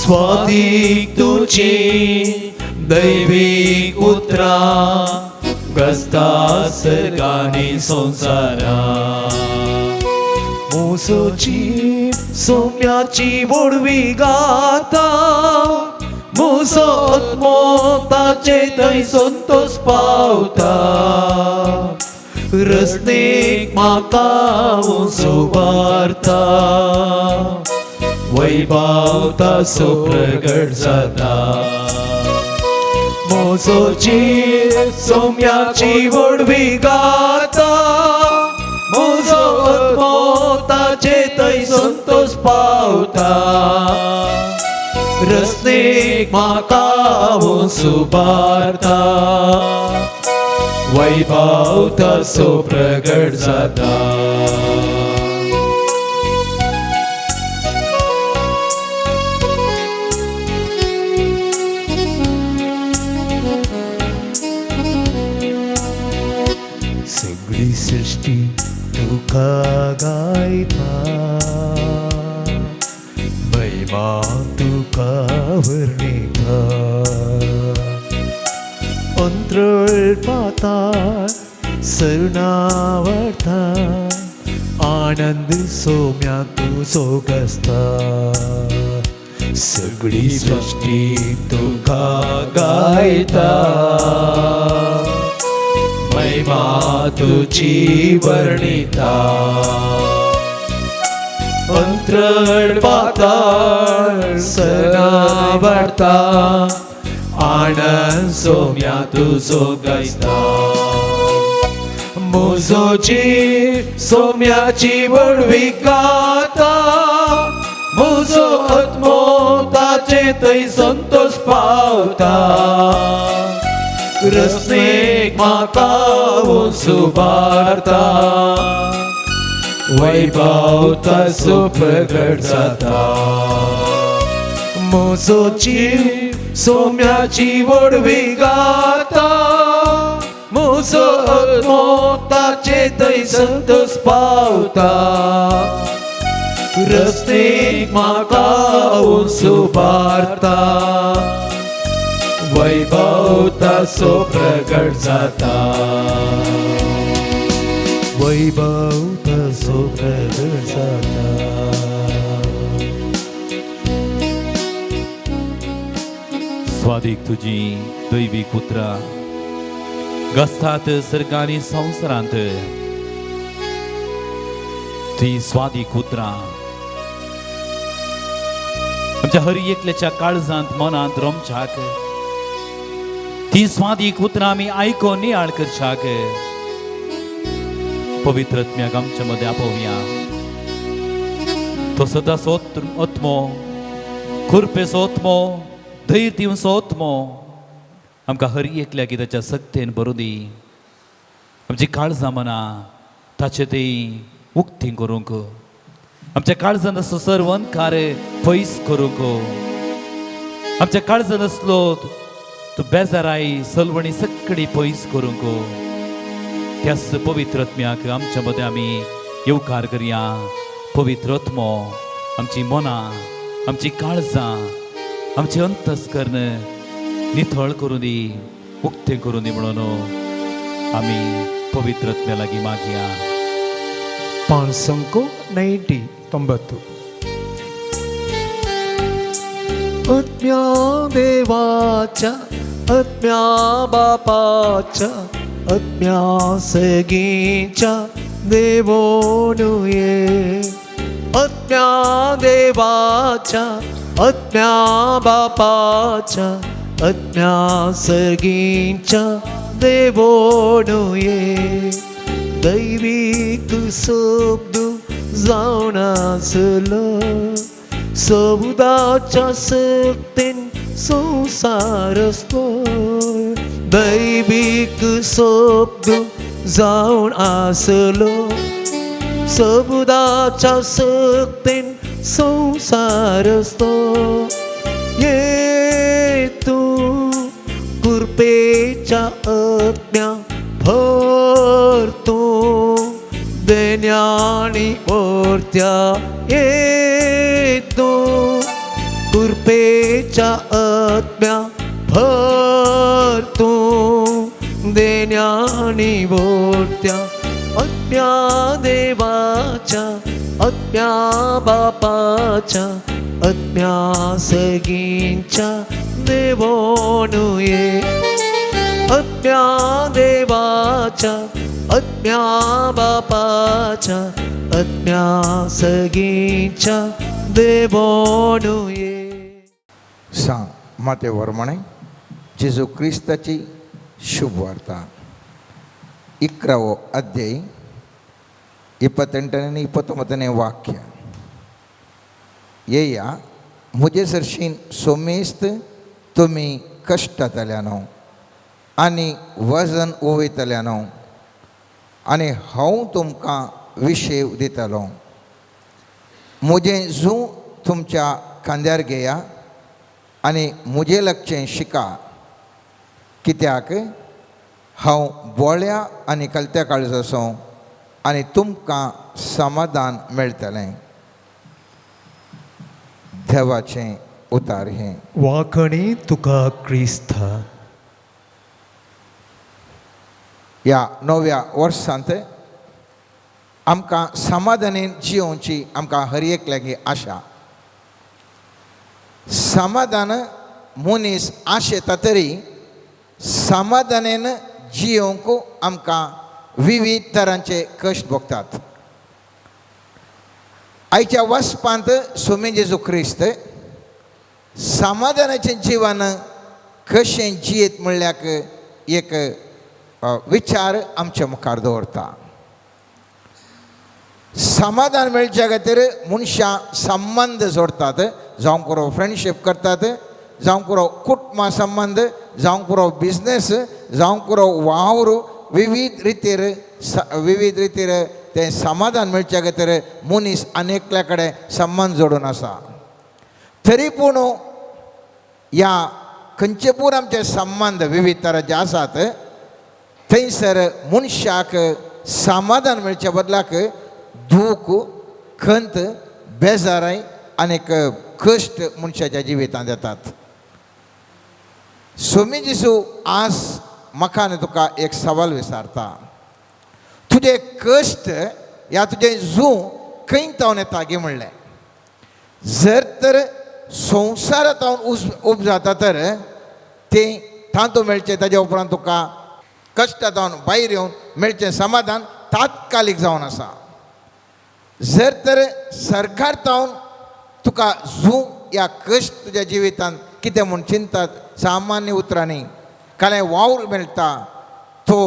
स्वादीक तुजी दैवीक उतरां गाजता सर्गांनी संवसारा मुसोची सोम्याची वोडवी गाता मुसो आत्मो ताचे थंय संतोष पावता रसनेक म्हाका उबारता वैभव ताचो प्रगट जाता मोजोची सोम्याची वडवी गाता मोजो आत्मो ताचे थंय संतोष पावता रसनेक म्हाका सुबारता वैभव ताचो प्रगट जाता. सगळी सृष्टी तुका गायता महिमा तुका वर्णिता अंतरळ पाताळ सरणावता आनंद सोम्या तुजो गाजता सगळी सृष्टी तुका गायता महिमा तुजी वर्णिता अंतरळ पाताळ सरणावता आनंद सोम्या तुजो गायता मुजोची सोम्याची वडवी गाता मुजो आत्मो ताचे थंय संतोष पावता रसनेक म्हाका सुबारता वैभव ताचो प्रगट जाता मुजोची सोम्याची वडवी गाता मुजो आत्मो ताचे थंय संतोष पावता रसनेक म्हाका सुबारता वैभव ताचो प्रगट जाता वैभव ताचो प्रगट जाता. स्वादीक तुजी दैवीक उतरां गाजतात सर्गांनी संवसारांत ती स्वादीक उतरां आमच्या हर एकल्याच्या काळजांत मनांत रोमच्याक ती स्वादीक उतरां आमी आयकोन नियाळ करच्याक पवित्र आत्म्याक आमच्या मदें आपोवया. तो सदांचो आत्मो खुरपेचो आत्मो धैर्य दिवचो आत्मो आमकां हर एकल्याक ताच्या सक्तेन भरूं दी. आमची काळजां मनां ताचे ती उक्ती करूंक आमच्या काळजांत आसलो सर्व अंधकार पयस करूंक आमच्या काळजांत आसलो तूं बेजाराय सलवणी सगळी पयस करूंक त्याच पवित्र आत्म्याक आमच्या मदें आमी येवकार करया. पवित्र आत्मो आमची मनां आमची काळजां आमची अंतस्कर्ण निथळ करूं दी उक्तें करूं दी म्हणून आमी पवित्र आत्म्या लागीं मागया. 5 90. आत्म्या देवाच्या आत्म्या बापाच्या आत्म्या सगीच्या देवोनुये आत्म्या देवाच्या आत्म्या बापाच्या आत्म्या सगीच्या देवोनुये दैवीक शब्द जावन आसलो सौदाच्या सक्तेन संवसार आसलो दैवीक शब्द जावन आसलो सबुदाच्या सक्तेन संवसारस्तो ये तूं कृपेच्या आत्म्या भर तूं देण्यानी ओरत्या ये तूं कृपेच्या आत्म्या भर तूं देण्यानी ओरत्या आत्म्या देवाच्या आत्म्या बापाच्या आत्म्या सगींच्या देवोनु ये आत्म्या देवाच्या आत्म्या बापाच्या आत्म्या सगींच्या देवोनु ये. सांग माते वर्मणे जेजू क्रिस्ताची शुभवार्ता 11वೋ ಅಧ್ಯಾಯ 28ನೇ 29ನೇ ವಾಕ್ಯ. येया म्हजे सरशीन सोमेस्त तुमी कश्टांतल्यानो आनी वजन ओवयतल्यानो आनी हांव तुमकां विशेव दितलो. म्हजें जूं तुमच्या खांद्यार घेया आनी म्हजें लागचें शिका, कित्याक हांव बोळ्या आनी कलत्या काळजाचो आनी तुमकां समाधान मेळटलें. देवाचें उतार हें. वाखणी तुका क्रिस्ता. ह्या नव्या वर्सांत आमकां समाधानेन जियोवची आमकां हर एक लागीं आशा. समाधान मनीस आशेता तरी समाधानेन जियोवंक आमकां विविध तरांचे कश्ट भोगतात. आयच्या वसपांत स्वामी जेजू क्रिस्त समाधानाचें जिवन कशें जियेत म्हणल्याक एक विचार आमच्या मुखार दवरता. समाधान मेळच्या खातीर मनशां संबंद जोडतात, जावंक पुरो फ्रेंडशीप करतात, जावंक पुरो कुटुंबा संबंद, जावंक पुरो बिजनेस, जावंक पुरो वावर, विविध रितीर विविध रितीर तें समाधान मेळच्या खातीर मनीस आनी एकल्या कडेन संबंद जोडून आसा. तरी पूण ह्या खंयचे पूण आमचे संबंद विविध तरांचे आसात थंयसर मनशाक समाधान मेळच्या बदलाक दूख, खंत, बेजाराय आनीक कश्ट मनशाच्या जिवितांत येतात. स्वामी जेजू आज म्हाका आनी तुका एक सवाल विचारता, तुजे कश्ट या तुजें जूं खंय तावन येता गी म्हणलें. जर तर संवसारांत उब जाता तर तें तातूंत मेळचें, ताज्या उपरांत तुका कश्टां जावन भायर येवन मेळचें समाधान तात्कालीक जावन आसा. जर तर सरकार तावन तुका जूं या कश्ट तुज्या जिवितांत कितें म्हूण चिंतात सामान्य उतरांनी कांय वावर मेळटा तो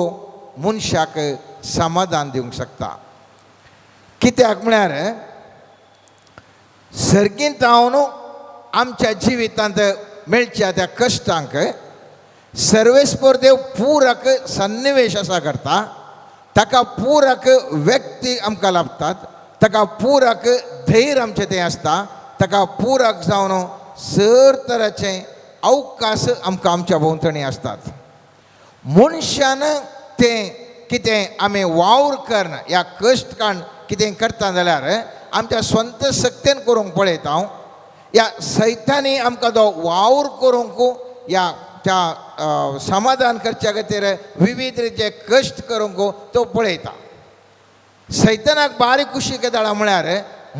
मनशाक समाधान दिवंक शकता. कित्याक म्हळ्यार सर्गींत जावन आमच्या जिवितांत मेळच्या त्या कश्टांक सर्वेस्पर देव पूरक सन्निवेश असा करता. ताका पूरक व्यक्ती आमकां लाभतात, ताका पूरक धैर्य आमचें तें आसता, ताका पूरक जावन सर तराचे अवकाश आमकां आमच्या भोंवतणी आसतात. मनशान तें कितें आमी वावर कर्ण या कश्ट काण कितें करता जाल्यार आमच्या स्वंत शक्तेन करूंक पळयता हांव या सैतांनी आमकां तो वावर करूंक या त्या समाधान करच्या खातीर विविध रितीचे कश्ट करूंक तो पळयता. सैतानाक बारीक कुशीक येता म्हळ्यार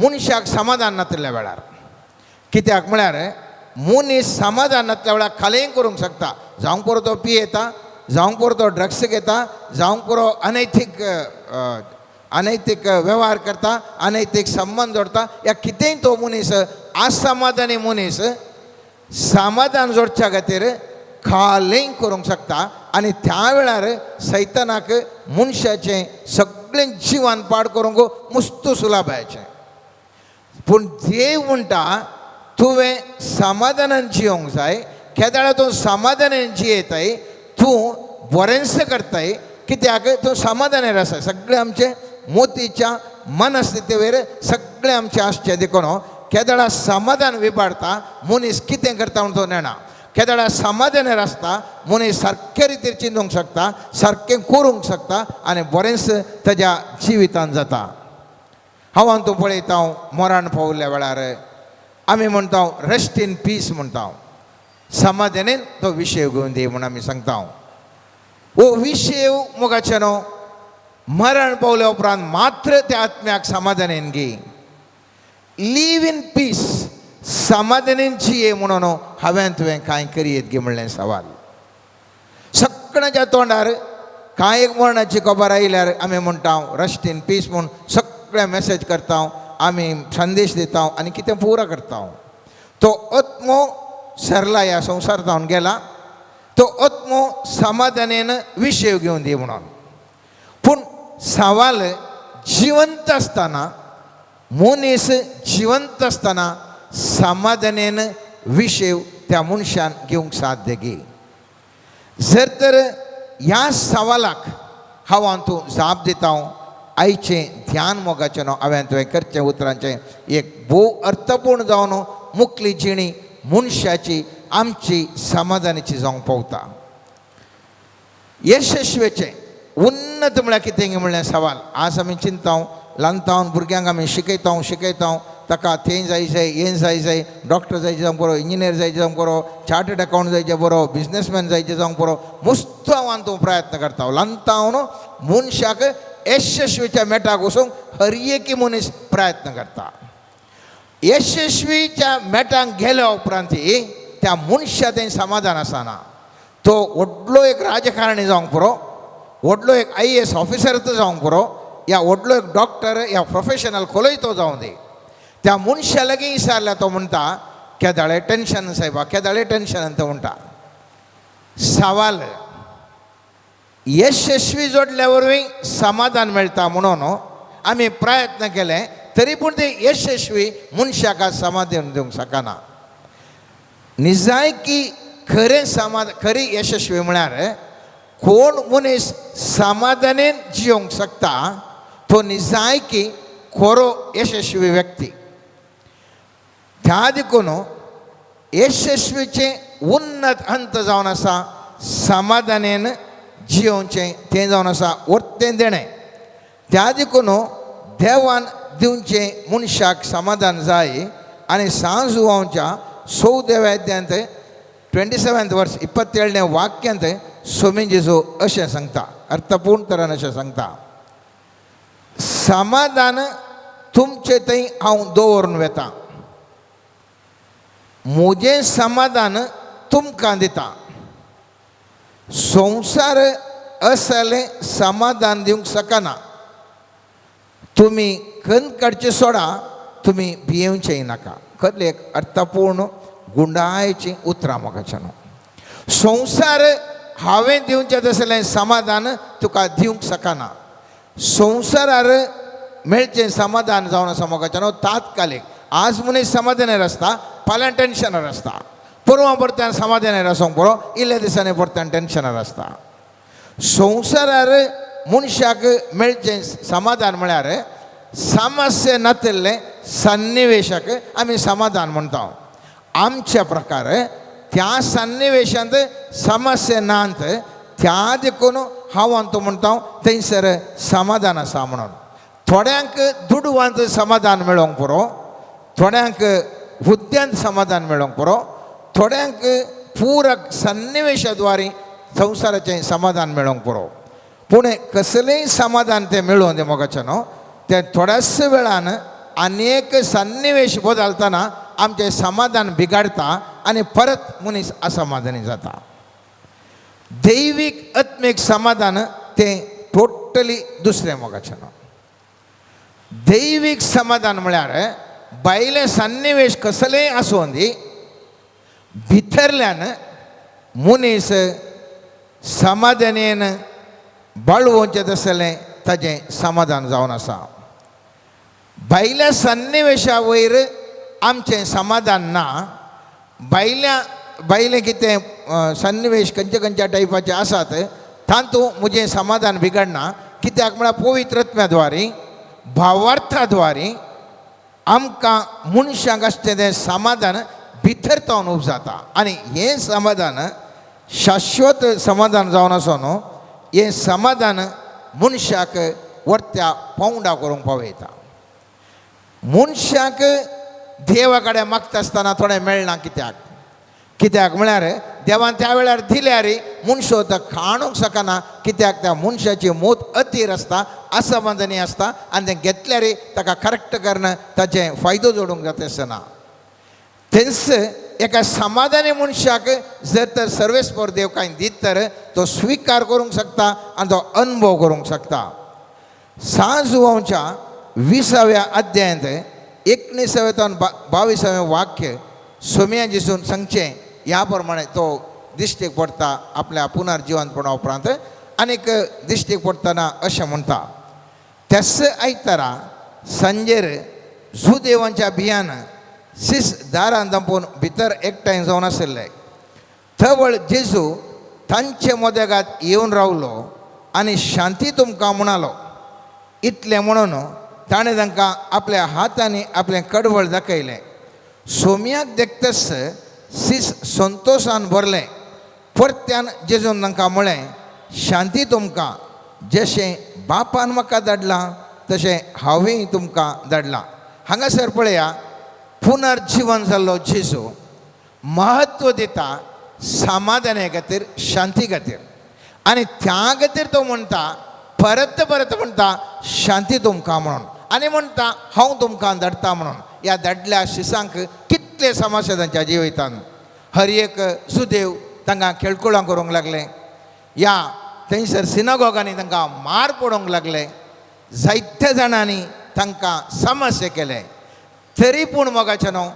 मनशाक समाधान नातिल्ल्या वेळार. कित्याक म्हळ्यार मनीस समाधान नातल्या वेळार खालेंय करूंक शकता. जावंक पुरो तो पियेता, जावंक पुरो तो ड्रग्स घेता, जावंक पुरो अनैतीक अनैतीक वेव्हार करता, अनैतीक संबंद जोडता या कितेंय तो मनीस असमाधानी मनीस समाधान जोडच्या खातीर खालेंय करूंक शकता. आनी त्या वेळार सैतानाक मनशाचें सगळें जिवन पाड करूंक मुस्तू सुलाभायचें. पूण देव म्हणटा तुवें समाधानान जियोंक जाय. केदाळा तूं समाधानान जियेताय तूं बरेंचशें करताय, कित्याक तूं समाधानार आसा. सगळें आमचें मोतीच्या मनस्थितीवेर सगळें आमचें आसचें देखून केदळा समाधान विबाडता मनीस कितें करता म्हूण तो नेणा. केदळा समाधानार आसता मनीस सारके रितीर चिंतूंक शकता, सारकें करूंक शकता आनी बरेंच ताज्या जिवितान जाता. हांव तूं पळयता मरण पावल्या वेळार आमी म्हणटा रेस्ट इन पीस म्हणटा, समाधानेन तो विशय घेवन दी म्हूण आमी सांगता. हो विशय मोगाचे न्हू मरण पावल्या उपरांत मात्र त्या आत्म्याक समाधान येन गी. लीव इन पीस, समाधानेन जिये म्हणून हांवें तुवें कांय करयेत गी म्हणलें सवाल. सगळ्यांच्या तोंडार कांय एक मरणाची खबर आयल्यार आमी म्हणटा रेस्ट इन पीस म्हूण सगळे मेसेज करता, आमी संदेश दिता आनी कितें पुरो करता. तो आत्मो सरला ह्या संवसार जावन गेला, तो आत्मो समाधानेन विशय घेवन दी म्हणून. पूण सवाल जिवंत आसतना मनीस जिवंत आसतना समाधानेन विशय त्या मनशान घेवंक साध्य गी. जर तर ह्या सवालाक हांव तूं जाप दिता आयचें ध्यान मोगाचें न्हू हांवें तुवें करचें उतरांचें एक भोव अर्थपूर्ण जावन मुकली जिणी मनशाची आमची समाधानाची जावंक पावता. यशस्वेचें उन्नत म्हळ्यार कितें म्हणलें सवाल. आज आमी चिंता ल्हानतावन भुरग्यांक आमी शिकयता शिकयता, ताका तें जाय जाय हें जाय जाय, डॉक्टर जायचें जावंक बरो, इंजिनियर जायचें जावंक बरो, चार्टर्ड अकाउंट जायचें बरो, बिजनेसमॅन जायचें जावंक बरो, मुस्त हांव तूं प्रयत्न करता. ल्हानतावन मनशाक यशस्वीच्या मेटाक वचूंक हर एकी मनीस प्रयत्न करता. यशस्वीच्या मेटाक गेल्या उपरांत त्या मनशा तें समाधान आसना. तो व्हडलो एक राजकारणी जावंक पुरो, व्हडलो एक IAS officer तो जावंक पुरो, या व्हडलो एक डॉक्टर या प्रोफेशनल खोलय तो जावं दी. त्या मनशा लागीं विचारल्या तो म्हणटा केदाळे टेंशन सायबा, केदाळे टेंशन तो म्हणटा. सवाल यशस्वी जोडल्या वरवीं समाधान मेळटा म्हणून आमी प्रयत्न केले तरी पूण ते यशस्वी मनशाक समाधान दिवंक शकना. निजायकी खरें समाधान, खरी यशस्वी म्हळ्यार कोण मनीस समाधानेन जियोंक शकता तो निजायकी खरो यशस्वी व्यक्ती. त्या देखून यशस्वीचें उन्नत अंत जावन आसा समाधानेन जियोवचें, तें जावन आसा वर्तें देणें. त्या देखून देवान दिवचें मनशाक समाधान जाय. आनी सांज जुवांच्या 14व्या अध्यायांत 27th वर्स 27ನೇ वाक्यांत स्वामी जेजू अशें सांगता, अर्थपूर्ण तरान अशें सांगता, समाधान तुमचे थंय हांव दवरून वेता, म्हजें समाधान तुमकां दिता. संवसार असलें समाधान दिवंक शकना. तुमी खंत काडचें सोडा, तुमी भियेवचें नाका. खरें एक अर्थपूर्ण गुंडायचीं उतरां म्हाका न्हू. संवसार हांवें दिवचें तसलें समाधान तुका दिवंक शकना. संवसारार मेळचें समाधान जावन आसा म्हाका न्हू तात्कालीक. आज मनीस समाधानार आसता, फाल्यां टेंशनार आसता, परवां परत्यान समाधानार आसूंक बरो, इल्ल्या दिसांनी परत्यान टेंशनार आसता. संवसारार मनशाक मेळचें समाधान म्हळ्यार समस्या नातिल्लें सन्निवेशाक आमी समाधान म्हणटा. आमच्या प्रकार त्या सन्निवेशांत समस्या नात, त्या देखून हांव अंतू म्हणटा थंयसर समाधान आसा म्हणून. थोड्यांक दुडवांत समाधान मेळोंक पुरो, थोड्यांक हुद्द्यांत समाधान मेळोंक पुरो, थोड्यांक पूरक सन्निवेशा द्वारे संवसाराचें समाधान मेळोंक पुरो. पूण कसलेंय समाधान तें मेळोवन तें मोगाचें न्हू, तें थोड्याच वेळान अनेक सन्निवेश बदलतना आमचें समाधान बिगाडता आनी परत मनीस असमाधानी जाता. दैवीक आत्मीक समाधान तें टोटली दुसरें मोगाचें न्हू. दैवीक समाधान म्हळ्यार भायलें सन्निवेश कसलेंय आसूं दी, भितरल्यान मनीस समाधानेन बाळवोवचें तसलें ताजें समाधान जावन आसा. भायल्या सन्निवेशा वयर आमचें समाधान ना. भायल्या भायलें कितें सन्निवेश खंयच्या खंयच्या टायपाचे आसात तातूंत म्हजें समाधान बिगडना. कित्याक म्हळ्यार पवित्र आत्म्या द्वारे, भावार्थाद्वारे आमकां मनशांक आसचें तें समाधान भितर तावन उब जाता आनी हें समाधान शाश्वत समाधान जावन आसा न्हू, हें समाधान मनशाक वरत्या पावंडा करूंक पावयता. मनशाक देवा कडेन मागता आसतना थोडें मेळना. कित्याक? कित्याक म्हळ्यार देवान त्या वेळार दिल्यार मनशो तो खाणूंक शकना. कित्याक? त्या मनशाची मोत अतीर आसता, असमाधानी आसता आनी तें घेतल्यार ताका करेक्ट करून ताचें फायदो जोडूंक जाता आसना. तेंच एका समाधानी मनशाक जर तर सर्वेस्पर देव कांय दीत तर तो स्विकार करूंक शकता आनी तो अनुभव करूंक शकता. साजुवांच्या 20व्या अध्यायांत 19व्या 22व्या वाक्य सोम्या जिसून सांगचें ह्या प्रमाणे तो दिश्टीक पडटा आपल्या पुनर्जिवंतपणा उपरांत आनीक दिश्टीक पडटना अशें म्हणटा, त्याच आयतारा सांजेर जुदेवांच्या भियान सीस दारान दांपून भितर एकठांय जावन आशिल्ले. थवळ जेजू तांचे मदेगात येवन रावलो आनी शांती तुमकां म्हणालो. इतलें म्हणून ताणें तांकां आपल्या हातांनी आपलें कडवळ दाखयलें. सोम्याक देखतच सीस संतोशान भरलें. परत्यान जेजून तांकां म्हळें, शांती तुमकां, जशें बापान म्हाका धाडलां तशें हांवेंय तुमकां धाडलां. हांगासर पळया, पुनर्जिवन जाल्लो जेजू महत्व दिता समाधाना खातीर, शांती खातीर आनी त्या खातीर तो म्हणटा, परत परत म्हणटा शांती तुमकां म्हणून आनी म्हणटा हांव तुमकां धाडटा म्हणून. ह्या धाडल्या शिसांक कितले समस्या तांच्या जिवितान. हर एक सुदेव तांकां खेळकुळां करूंक लागले, ह्या थंयसर सिनागोगांनी तांकां मार पडोवंक लागले, जायत्या जाणांनी तांकां समस्या केले. तरी पूण मोगाचें न्हू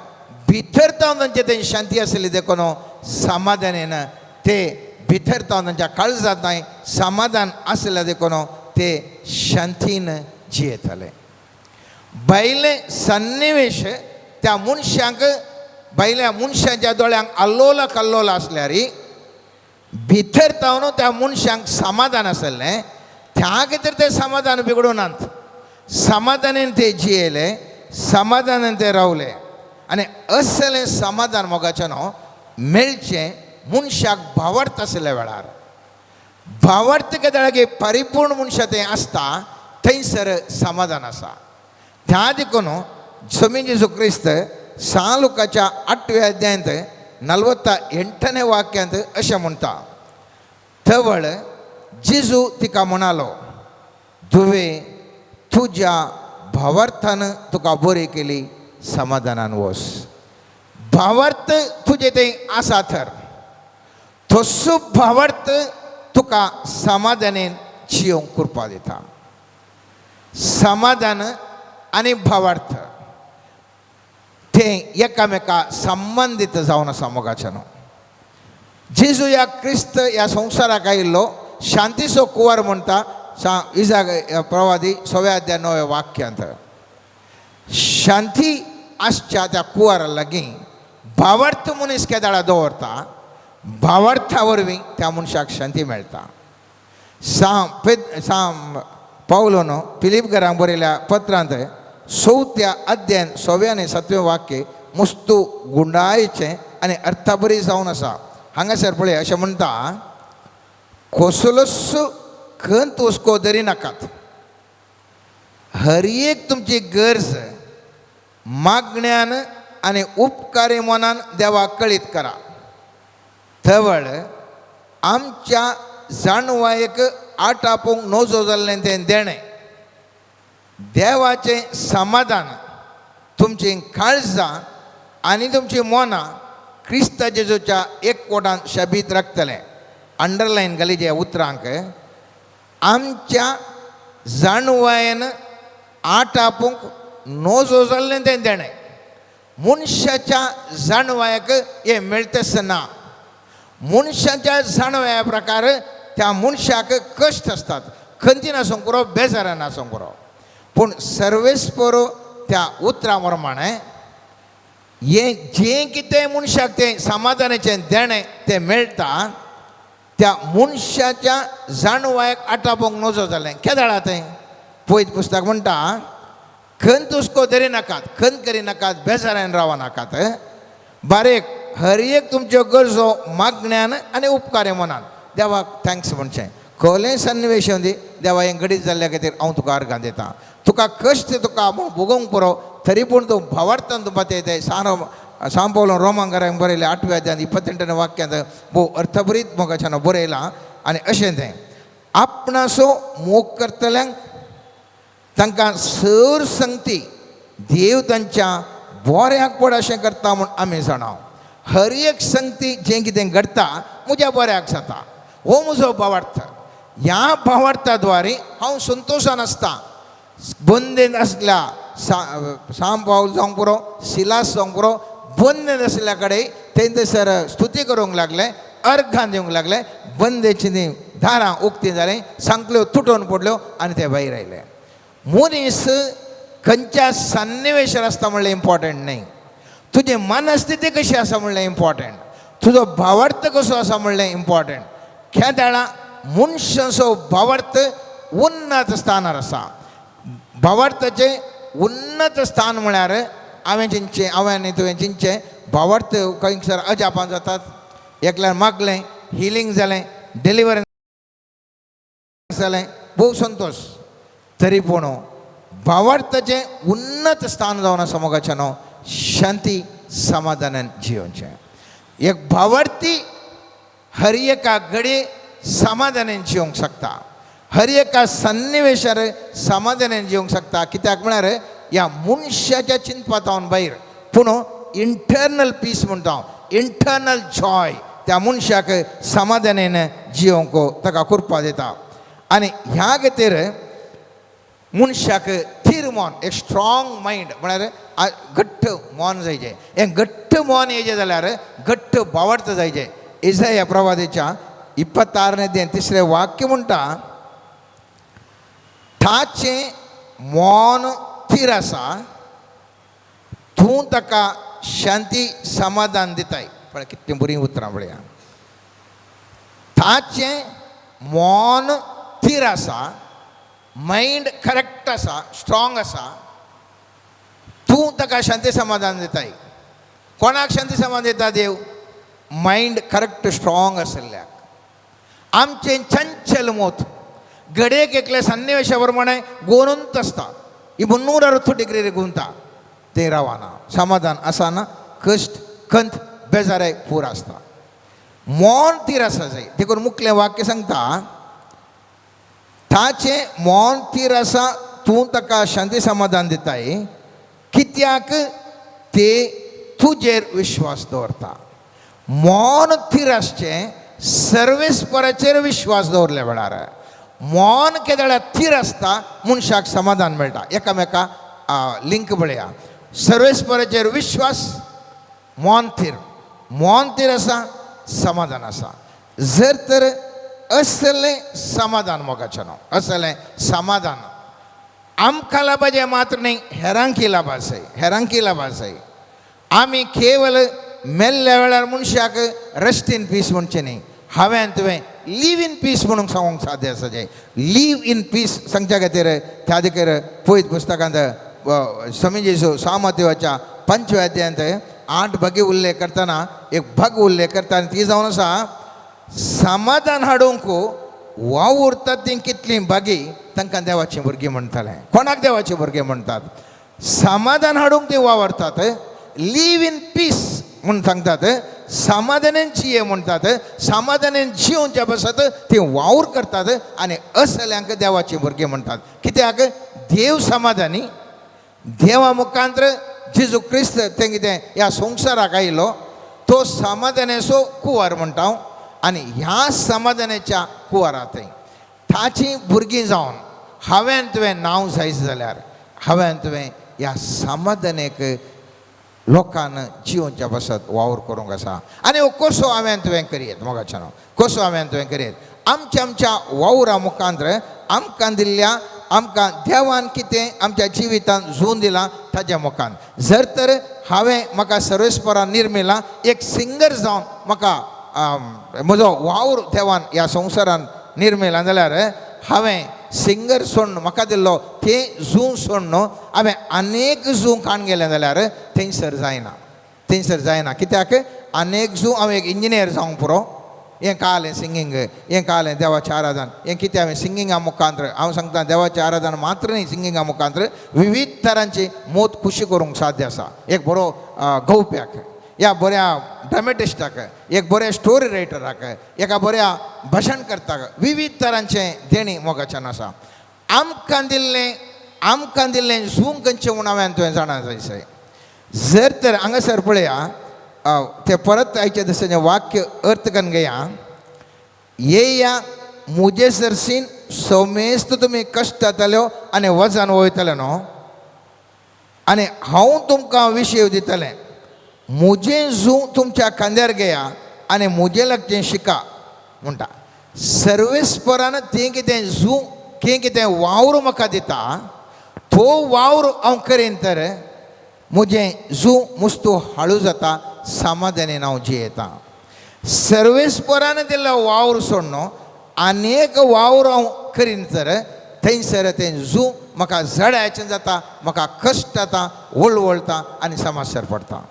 भितर तावन तांचे तें शांती आसली देखून समाधानेन ते भितर तावन तांच्या काळजांत न्हय समाधान आसलें देखून ते शांतीन जियेताले. भायले सन्निवेश त्या मनशांक भायल्या मनशांच्या दोळ्यांक आल्लोला कल्लोला आसल्यार भितर तावन त्या मनशांक समाधान आसलें. त्या खातीर तें समाधान बिगडूनात, समाधानेन ते जियेले, समाधानान ते रावले. आनी असलें समाधान मोगाचें न्हू मेळचें मनशाक भावार्थ आसल्या वेळार. भावार्थ केदळागे परिपूर्ण मनशां तें आसता थंयसर समाधान आसा. त्या देखून स्वामी जेजू क्रिस्त सालुकाच्या 8व्या अध्यायांत 48ನೇ वाक्यांत अशें म्हणटा, तवळ जेजू तिका म्हणालो, धुवे तुज्या भावार्थान तुका बरी केली, समाधानान वस. भावार्थ तुजें तें आसा तर तसो भावार्थ तुका समाधानेन जियोंक कृपा दिता. समाधान आनी भावार्थ तें एकामेका संबंदीत जावन आसा मोगाचें न्हू. जेजू ह्या क्रिस्त ह्या संवसाराक आयिल्लो शांतीचो कुंवर म्हणटा इजाक प्रवादी 6व्या अध्याय 9व्या वाक्यांत. शांती आसच्या त्या कुंवरा लागीं भावार्थ मनीस केदाळा दवरता, भावार्था वरवीं त्या मनशाक शांती मेळटा. साम पावलोन फिलीप घरांक बरयल्या पत्रांत 4थ्या अध्यायान 6व्या आनी 7वें वाक्य मुस्तू गुंडायचें आनी अर्थाबरी जावन आसा. हांगासर पळय अशें म्हणटा, कसलोच खंत हुस्को धरी नाकात, हर एक तुमची गरज मागण्यान आनी उपकारी मनान देवाक कळीत करा. तवळ आमच्या जाणवायेक आटापूंक नजो जाल्लें तें देणें, देवाचें समाधान तुमचीं काळजां आनी तुमचीं मनां क्रिस्ता जेजूच्या एकवटान शबीत राखतलें. अंडरलायन घाली ज्या उतरांक, आमच्या जाणवायेन आटापूंक नजो जाल्लें तें देणें. मनशाच्या जाणवायेक हें मेळटच ना. मनशाच्या जाणवाया प्रकार त्या मनशाक कश्ट आसतात, खंती नासूंक पुरो, बेजारान नासूंक पुरो, पूण सर्वेस्पर त्या उतरां प्रमाणें हें जें कितें मनशाक तें समाधानाचें देणें तें मेळटा त्या मनशाच्या जाणवायक आटापोवंक नजो जालें. केदाळा तें पयत पुस्तक म्हणटा, खंत हुस्को धरी नाकात, खंत करी नाकात, बेजारान रावा नाकात. बारीक हर एक तुमच्यो गरजो मागण्यान आनी उपकारे मनान देवाक thanks म्हणचें. कहलें सन्निवेश येवंदी, देवा हें घडीत जाल्ल्या खातीर हांव तुका अर्गां दितां. तुका कश्ट तुका म्हूण भोगोवंक पुरो, तरी पूण तूं भावार्थान तूं पातयताय. सांव पावलो रोमांकारांक बरयलें 8व्या अध्यायांत 28 वाक्यांत भोव अर्थभरीत मोगाच्यान बरयलां. आनी अशें तें आपणासो मोग करतल्यांक तांकां सर संगती देव तांच्या बऱ्याक पड अशें करता म्हूण आमी जाणा. हर एक संगती जें कितें घडटा म्हज्या बऱ्याक जाता, हो म्हजो भावार्थ. ह्या भावार्था द्वारे हांव संतोशान आसता. बंदेन आसल्या सांव पावल जावंक पुरो, सिलास जावंक पुरो, बंदेन आसल्या कडेन ते थंयसर स्तुती करूंक लागले, अर्घां दिवंक लागले. बंदेची ती दारां उक्तीं जालीं, सांकल्यो तुटोवन पडल्यो आनी ते भायर आयले. मनीस खंयच्या सन्निवेशार आसता म्हणलें इम्पॉर्टंट न्हय, तुजी मनस्थिती कशी आसा म्हणलें इम्पॉर्टंट, तुजो भावार्थ कसो आसा म्हणलें इम्पॉर्टंट. केदाळा मनशाचो भावार्थ उन्नत स्थानार आसा. भावार्थाचें उन्नत स्थान म्हळ्यार हांवें चिंतचें, हांवें आनी तुवें चिंतचें, भावार्थ खंयसर अजापां जातात. एकल्यान मागलें, हिलींग जालें, डिलिवरन्स जालें, भोव संतोश. तरी पूण भावार्थाचें उन्नत स्थान जावन आसा मोगाचें न्हू शांती समाधानान जियोवचें. एक भावार्थी हर एका घडये समाधानान जिवंक शकता, हर एका सन्निवेशार समाधानान जिवंक शकता. कित्याक म्हळ्यार ह्या मनशाच्या चिंतपांत भायर पूण इंटरनल पीस म्हणटा हांव, इंटरनल जॉय त्या मनशाक समाधानान जिवंक ताका कृपा दिता. आनी ह्या खातीर मनशाक थीर मन, एक स्ट्रॉंग मायंड म्हळ्यार घट्ट मन जायचें. हें घट्ट मन येयचें जाल्यार घट्ट भावार्थ जायचें. इसाया प्रवादेच्या 26 तिसरें वाक्य म्हणटा, ताचें मन थीर आसा, तूं ताका शांती समाधान दिताय. पळय कितलीं बरीं उतरां पळया. ताचें मन थीर आसा, मायंड करेक्ट आसा, स्ट्रॉंग आसा, तूं ताका शांती समाधान दिताय. कोणाक शांती समाधान दिता देव? मायंड करेक्ट स्ट्रॉंग आशिल्ल्याक. आमचें चंचल मोत घडयेक एकल्या सन्निवेशा प्रमाणे गोनुंत आसता, ही 360 डिग्री गुंता, तें रावना, समाधान आसना, कश्ट खंत बेजाराय पूर आसता. मन थीर आसा जाय. देखून मुखलें वाक्य सांगता, ताचें मन थीर आसा, तूं ताका शांती समाधान दिताय, कित्याक ते तुजेर विश्वास दवरता. मन थीर आसचें सर्वेस्पराचेर विश्वास दवरल्या वेळार. मन केदळ्या थीर आसता मनशाक समाधान मेळटा. एकामेका लिंक पळया, सर्वेस्पराचेर विश्वास, मन थीर, मन थीर आसा, समाधान आसा. जर तर असलें समाधान मोगाचें न्हू, असलें समाधान आमकां लाभाचें मात्र न्हय, हेरांकी लाभ आसाय, हेरांकी लाभ आसाय. आमी केवल मेल्ल्या वेळार मनशाक रेस्ट इन पीस म्हणचें न्हय, हांवें तुवें लीव इन पीस म्हणूंक सांगूंक साध्य आसा. जें लीव इन पीस सांगच्या खातीर त्या खातीर पयत पुस्तकांत समीजेसू सामतेवाच्या 5व्या अध्यायांत 8 भागी उल्लेख करतना एक भाग उल्लेख करता आनी ती जावन आसा समाधान हाडूंक वावुरतात तीं कितलीं भागी तांकां देवाचीं भुरगीं म्हणटाले. कोणाक देवाचीं भुरगीं म्हणटात? समाधान हाडूंक तीं वावरतात, लीव इन पीस म्हूण सांगतात, समाधानान जिये म्हणटात, समाधानान जियोवच्या पासत ती वावर करतात आनी असल्यांक देवाचीं भुरगीं म्हणटात. कित्याक देव समाधानी, देवा मुखांत्र जेजू क्रिस्त तें कितें ह्या संवसाराक आयलो तो समाधानाचो कुंवर म्हणटा हांव. आनी ह्या समाधानाच्या कुंवरा थंय ताचीं भुरगीं जावन हांवें तुवें नांव जायच जाल्यार हांवें तुवें ह्या समाधानेक लोकान जिवनच्या पासत वावर करूंक आसा. आनी हो कसो हांवें तुवें करयेत मोगाच्यान, कसो हांवें तुवें करयेत आमच्या आमच्या वावरा मुखांत्र आमकां दिल्ल्या आमकां देवान कितें आमच्या जिवितान जून दिलां ताज्या मुखान. जर तर हांवें म्हाका सर्वेस्परान निर्मिला एक सिंगर जावन म्हाका म्हजो वावर देवान ह्या संवसारान निर्मिला जाल्यार हांवें सिंगर सोडून म्हाका दिल्लो तें जूं सोडून हांवें अनेक जूं काण गेलें जाल्यार थंयसर जायना, थंयसर जायना. कित्याक अनेक जूं हांव एक इंजिनियर जावंक पुरो, हें कालें सिंगींग, हें कालें देवाचें आराधन, हें कितें हांवें सिंगिंगा मुखांत्र हांव सांगता देवाचें आराधन मात्र न्ही, सिंगिंगा मुखांत्र विविध तरांची मोत खुशी करूंक साध्य आसा. एक बरो गवप्याक या बऱ्या ड्रामेटिस्टाक, एक बऱ्या स्टोरी रायटराक, एका बऱ्या भाशण करताक विविध तरांचें देणी मोगाच्यान आसा. आमकां दिल्लें, आमकां दिल्लें जूं खंयचें म्हूण हांवें तुवें जाणा जाय. जर तर हांगासर पळया ते परत आयच्या दिसाचें वाक्य अर्थ करून घेया. येया मुजे सरसीन समेस्त तुमी कश्ट जाताल्यो आनी वजन वयतले न्हू, आनी हांव तुमकां विशय दितलें. मुजें जूं तुमच्या खांद्यार घेया आनी मुजें लागचें शिका म्हणटा. सर्वेस्परान तें कितें जूं कितें कितें वावर म्हाका दिता तो वावर हांव करीन तर मुजें जूं मुस्तू हाळू जाता, समाधानेन हांव जियेता. सर्वेस्परान दिल्लो वावर सोडून अनेक वावर हांव करीन तर थंयसर तें जूं म्हाका जडायचें जाता, म्हाका कश्ट जाता, वळवळटा आनी समस्यार पडटा.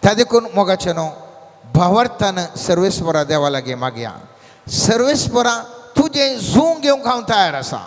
त्या देखून मोगाचें न्हू भावार्थान सर्वेस्परा देवा लागीं मागया. सर्वेस्परा तुजें जूं घेवंक हांव तयार आसा,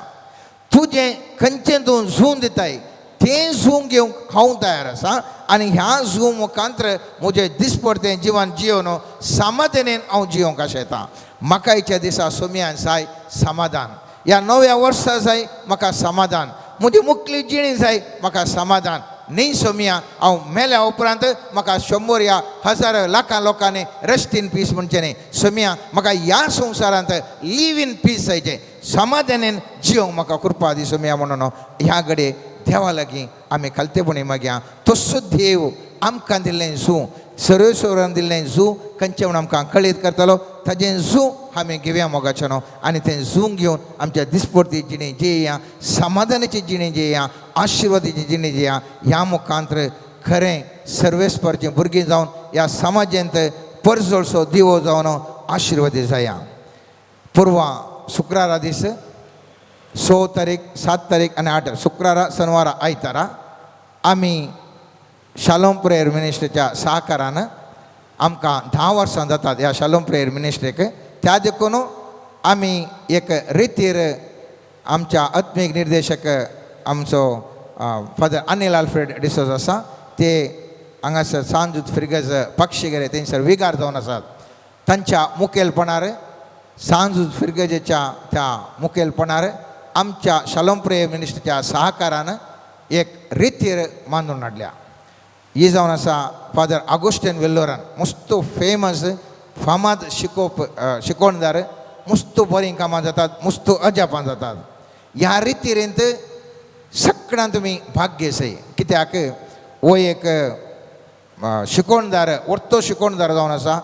तुजें खंयचें तूं जूं दिताय तें जूं घेवंक हांव तयार आसा आनी ह्या जूं मुखांत्र म्हजें दिसपडतें जिवन जियोन समाधानेन हांव जियोंक आशेता. म्हाका हेच्या दिसा सोमयान जाय समाधान, ह्या नव्या वर्सा जाय म्हाका समाधान, म्हजी मुखली जिणी जाय म्हाका समाधान. न्ही सोमया हांव मेल्या उपरांत म्हाका 100 या 1000 लाखां लोकांनी रेस्ट इन पीस म्हणचें न्ही. सोमया म्हाका ह्या संवसारांत लीव इन पीस जायचें, समाधानेन जियोंक म्हाका कृपा दी सोमया. म्हणून ह्या घडये देवा लागीं आमी खालतेपणी मागया. तसो देव आमकां दिल्लें जूं, सर्वेश्वरान दिल्लें जूं खंयचें म्हूण आमकां कळीत करतलो ताजें जूं आमी घेवया मोगाचें न्हू, आनी तें जूं घेवन आमच्या दिसपडती जिणी जिया, समाधानाची जिणी जिया, आशिर्वादाची जिणी जिया. ह्या मुखांत्र खरें सर्वेस्परचीं भुरगीं जावन ह्या समाजांत परजळसो दिवो जावन आशिर्वादी जाया. पुर्वा शुक्रारा दीस 6 तारीख, 7 तारीख आनी 8, शुक्रारा, शनिवारा, आयतारा आमी शालोम प्रेयर मिनिस्ट्रीच्या सहकारान आमकां 10 वर्सां जातात ह्या शालोम प्रेयर मिनिस्ट्रीक. त्या देखून आमी एक रितीर आमच्या आत्मीक निर्देशक आमचो फादर अनिल आल्फ्रेड डिसोज आसा, ते हांगासर सांजूत फिरगज पक्षीगेरे थंयसर विगार जावन आसात. तांच्या मुखेलपणार सांजूत फिरगजेच्या त्या मुखेलपणार आमच्या शालोम प्रेयर मिनिस्ट्रीच्या सहकारान एक रितीर मांडून हाडल्या. ही जावन आसा फादर आगोस्टीन वेल्लोरान, मस्त फेमस फामाद शिकोवप शिकोवणदार, मस्त बरीं कामां जातात, मस्त अजापां जातात. ह्या रितीरेंत सगळ्यां तुमी भाग घेसय, कित्याक हो एक शिकोवणदार, वर्तो शिकोवणदार जावन आसा.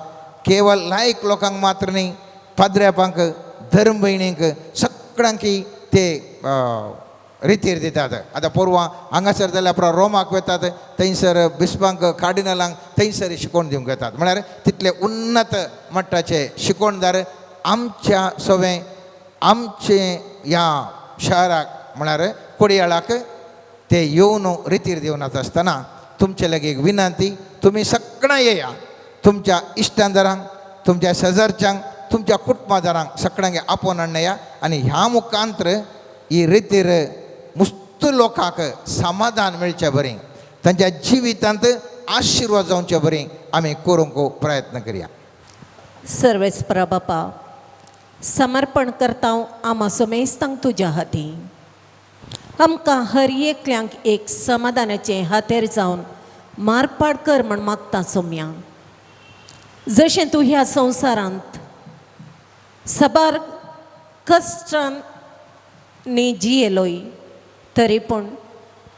केवल लायक लोकांक मात्र न्ही, पाद्र्यापांक, धर्म भयणींक सगळ्यांकी ते रितीर दितात. आतां पोरवां हांगासर जाल्यार आपलो रोमाक वतात, थंयसर बिस्पांक, कार्डिनलांक थंयसर शिकोवन दिवंक येतात. म्हळ्यार तितले उन्नत मट्टाचे शिकोवणदार आमच्या सवें आमचे ह्या शहराक म्हळ्यार कोडयाळाक ते येवन रितीर दिवन आसतना तुमचे लागीं एक विनंती, तुमी सगळ्यां येया, तुमच्या इश्टांदारांक, तुमच्या शेजारच्यांक, तुमच्या कुटुंबादारांक सगळ्यांक आपोवन हाडया आनी ह्या मुखांत्र ही रितीर मुस्त लोकांक समाधान मेळचे बरी, तांच्या जिवितांत आशिर्वाद जावचे बरी आमी करूंक प्रयत्न करया. सर्वेस्परा बापा, समर्पण करता आमा समेस्तांक तुज्या हाती. आमकां हर एकल्यांक एक समाधानाचें हातेर जावन मारपाड कर म्हण मागता सोम्या. जशें तूं ह्या संवसारांत साबार कश्टांनी जियेलोय, तरी पूण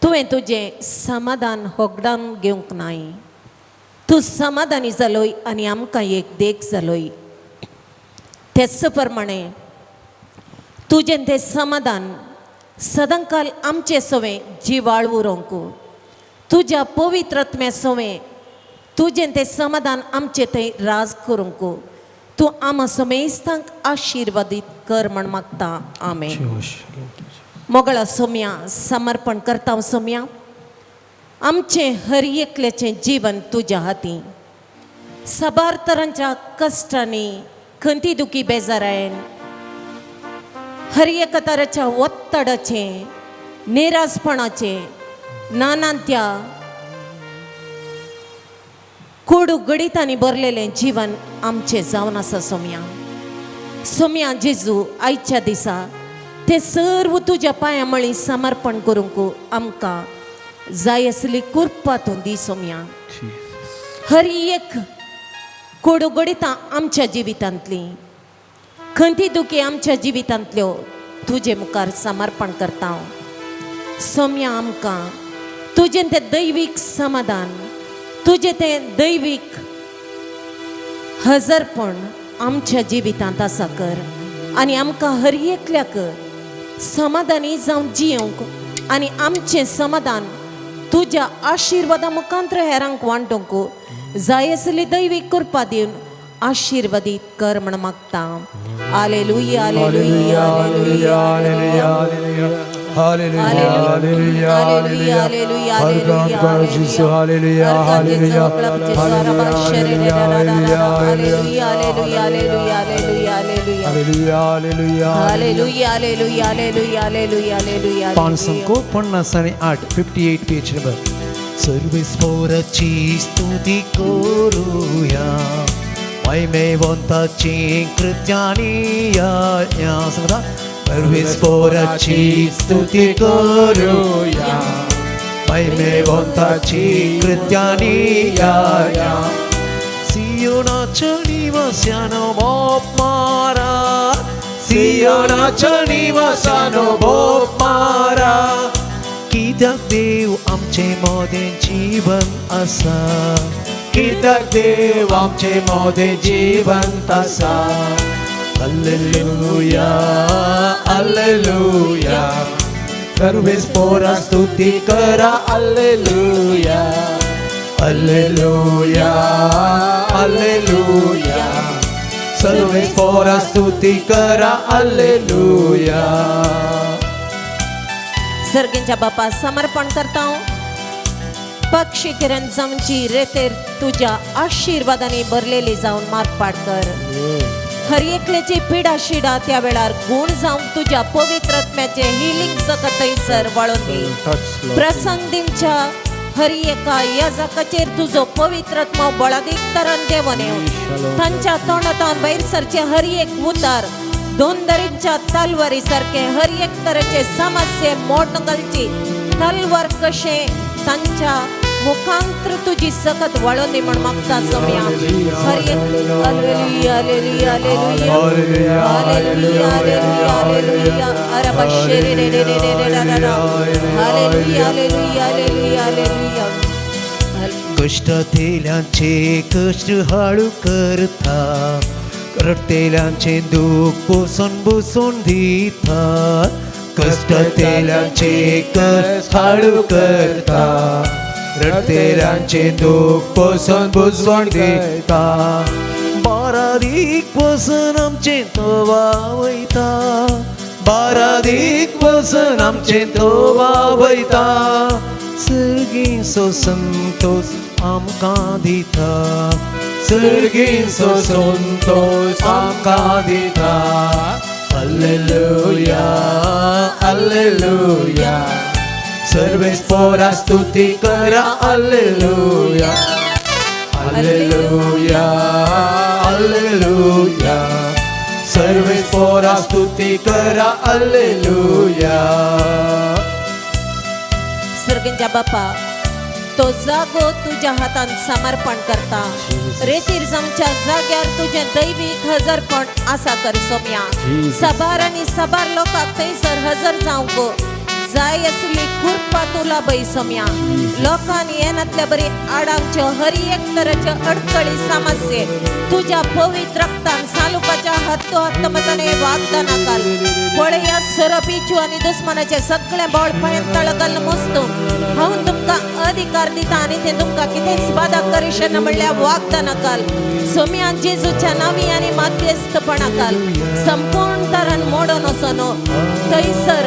तुवें तुजें समाधान होगडावन घेवंक नाय. तूं समाधानी जालोय आनी आमकां एक देख जालोय. तेच प्रमाणे तुजें तें समाधान सदांकाल आमचे सवें जिवाळ उरोंक, तुज्या पवित्र आत्म्या सवें तुजें तें समाधान आमचे थंय राज करूंक तूं आमा समेस्तांक आशिर्वादीत कर म्हण मागता. आमेन. मोगळा सोम्या समर्पण करता सोम्या, आमचें हर एकल्याचें जीवन तुज्या हाती. साबार तरांच्या कश्टांनी खंती दुखी बेजारायन हर एका तराच्या ಒತ್ತಡचें निरासपणाचें नाना त्या कोडू गडितांनी भरलेलें जीवन आमचें जावन आसा सोम्या. सोम्या जेजू, आयच्या दिसा तें सर्व तुज्या पांया मळी समर्पण करूंक आमकां जाय आसली कृपा तूं दी सोम्या. हर एक कोडू गडितां आमच्या जिवितांतलीं, खंती दुखी आमच्या जिवितांतल्यो तुजे मुखार समर्पण करता सोम्या. आमकां तुजें तें दैवीक समाधान, तुजें तें दैवीक हजरपण आमच्या जिवितांत आसा कर आनी आमकां हर एकल्याक समाधानी जावन जियोंक आनी आमचें समाधान तुज्या आशिर्वादा मुखांत्र हेरांक वांटूंक जाय आसली दैवीक कृपा दिवन आशिर्वादीत कर म्हण मागता. आलेलुया, आलेलुया, आलेलुया, Hallelujah, hallelujah, hallelujah. Hallelujah, hallelujah, hallelujah, hallelujah, hallelujah. Hallelujah. 558, 58 page number. सर्वेस्पोराची स्तुती करूया, महिमेवंताची कृत्यानी या सांगता. सर्वेस्पोराची स्तुती करूया, महिमेवंताची कृत्यानी या. सियोनाच्या निवास्यानो बोप मारा, सियोनाच्या निवासानो बोप मारा. कित्याक देव आमचे मोदें जीवन आसा, कित्याक देव आमचे मोदें जिवंत आसा. Alleluia, alleluia. सर्वेस्पोरा स्तुती करा, alleluia, alleluia, alleluia. सर्वेस्पोरा स्तुती करा, अल्लेलुया. सर्गींच्या बापा समर्पण करता. पक्षी किरण जावची रेतेर तुज्या आशिर्वादांनी भरलेली जावन मारपाट कर. हर एकल्याची पिडा शिडा त्या वेळार गुण जावन तुज्या पवित्र आत्म्याचे हिलिंग सकत थंयसर वळोवन दी. प्रसंग दिवच्या हर एका याजकाचेर तुजो पवित्र आत्मो बळादीक तरान देवन येवन तांच्या तोंडांत भायर सरचे हर एक उतार दोन दरींच्या तलवारी सारखे हर एक तरेचे समस्ये मोडून घालची तलवार कशें तांच्या मुखांत्र तुजी सकत वळोवन दी म्हण मागता सोम्या. हर एक hallelujah, hallelujah, hallelujah, hallelujah, hallelujah, hallelujah. अरबा शेरे रे रे रे रे रे रा रा रा. Hallelujah, hallelujah, hallelujah, hallelujah. कश्टांतल्यांचे कश्ट हाळू करता, रडटेल्यांचे दूख पुसून पुसून दिता. कश्टांतल्यांचे कश्ट हाळू करता, रडटेल्यांचे दूख पुसून पुसून दिता. बारादीक वचून आमचें तो वावयता, बारादीक वचून आमचें तो वावयता. सर्गींचो संतोश आमकां दिता, सर्गींचो संतोश आमकां दिता. Alleluia, alleluia. सर्वेस्पोरा स्तुती करा, alleluia, alleluia, alleluia. सर्वेस्पोरा स्तुती करा, अल्लेलुया. सर्गींच्या बापा, तो जागो तुज्या हातान समर्पण करता. रेतीर जामच्या जाग्यार तुजें दैवीक हजरपण आसा कर सोम्या. सबार आनी सबार लोकांक थंयसर हजर जावंक जाय आसली कृपा तुला बय सोम्या. लोकांनी येनातल्या बरी आडावच्यो हर एक तरेच्यो अडकळी समस्ये तुज्या पवित्र रक्तान सालुपाच्या हत्तो हत्तमताने वागदाना घाल. पळया. सोरोप आनी दुस्मनाचे सगळे बळ पांयां तळ घालून मोजतो हांव तुमकां अधिकार दिता आनी ते तुमकां कितेंच बादा करिशना म्हणल्यार वागदानाकाल सोम्या जेजूच्या नांवी आनी माध्यस्थपणाकाल संपूर्ण तरान मोडून वचोन थंयसर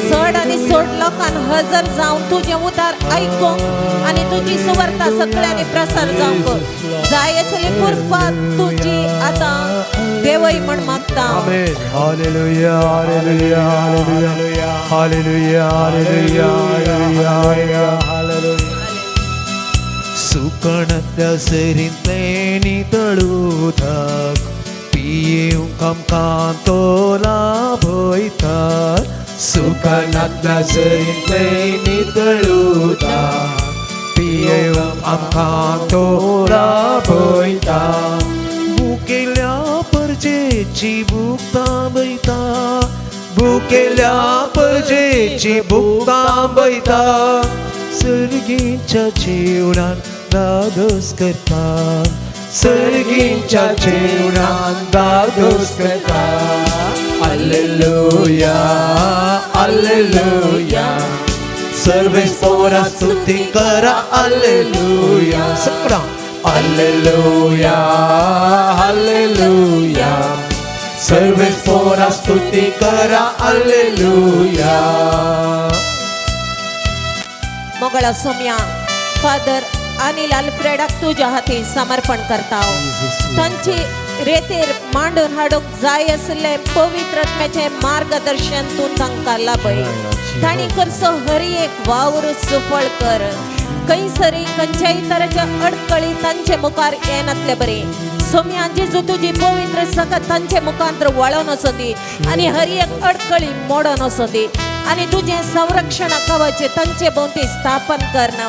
चड आनी चड लोकांक हजर जावन तुजें उतार आयकूंक आनी तुजी सुवार्ता सगळ्यांनी प्रसार जावंक जाय आसली कृपा तुजी आतां देवय म्हण मागता. Hallelujah, hallelujah, hallelujah, hallelujah, hallelujah, hallelujah. सुकणत्या सरींतलें नितळूतक पियेवंक आमकां तो लाभयता. सुकणांतल्या सरींतलें नितळूतक पियेवंक आमकां तो लाभयता. भुकेल्या परजेची भूक थांबयता, भुकेल्या परजेची भूक थांबयता. सर्गींच्या जेवणान दादोस करता, सर्गींच्या जेवणान दादोस करता. Alleluia, alleluia. सर्वेस पोरा स्तुती करा alleluia. सगळा alleluia, alleluia. सर्वेस पोरा स्तुती करा alleluia. मोगळा सोम्या फादर अनिल अल्फ्रेडाक तुज्या हाती समर्पण करता. तांची रेतेर मांडून हाडूंक जाय आशिल्लें पवित्र आत्म्याचें मार्गदर्शन तूं तांकां लाभय. तांणी करचो हर एक वावर सुफळ कर. खंयसरी खंयच्याय तरेच्या अडकळी तांचे मुखार येनातले बरें. सोम्या जेजू तुजी पवित्र सकत तांचे मुखांतर वळोवन वचों दी आनी हर एक अडकळी मोडोन वचों दी आनी तुजें संरक्षण कवच तांचे भोंवती स्थापन करणं.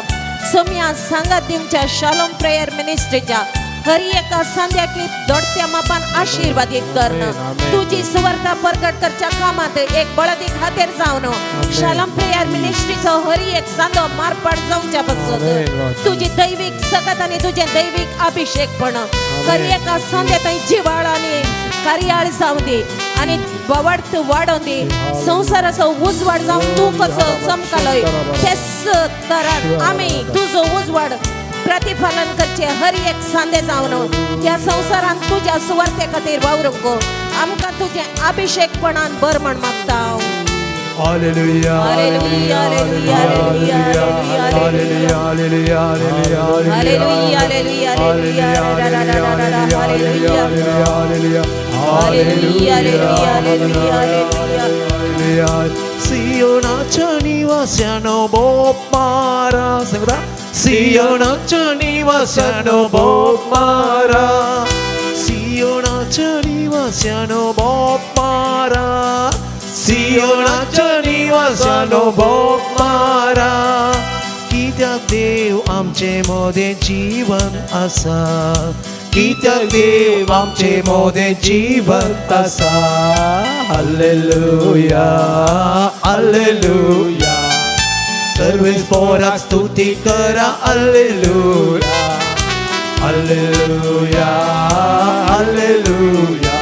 सोम्या सांगात दिवच्या शालोम प्रेयर मिनिस्ट्रीच्या हर एका सांद्याक दोडत्या मापान आशीर्वादीत करणं. तुजी सुवार्ता प्रगट करच्या कामात एक बळदीक हातेर जावन शालोम प्रेयर मिनिस्ट्रीचो हर एक सांदो मारपाट जावच्या पासून तुजी दैवीक सकत आनी तुजें दैवीक अभिषेकपण हर एका सांद्या थंय जिवाळ आनी कार्याळ जावं दी आनी वाडत वाडोवन दी. संवसाराचो उजवाड जावन तूं कसो चमकलोय तेच तरान आमी तुजो उजवाड प्रतिफलन करचे हर एक सांदे जावन ह्या संवसारांत तुज्या सुवार्ते खातीर वावरूंक आमकां तुजें अभिषेकपणान बर म्हण मागता. Hallelujah, hallelujah, hallelujah, hallelujah, hallelujah, hallelujah, hallelujah, hallelujah, hallelujah, hallelujah, hallelujah. सियोनाच्या निवास्यानो बोप मारा, सांगता सियोनाच्या निवास्यानो बोप मारा, सियोनाच्या निवास्यानो बोप मारा, सियोनाच्या निवास्यानो बोप मारा. कित्याक देव आमचे मदें जीवन आसा, कित्याक देव आमचे मदें जिवंत आसा. Alleluia, alleluia. सर्वेस पोराक स्तुती करा alleluia, alleluia, alleluia.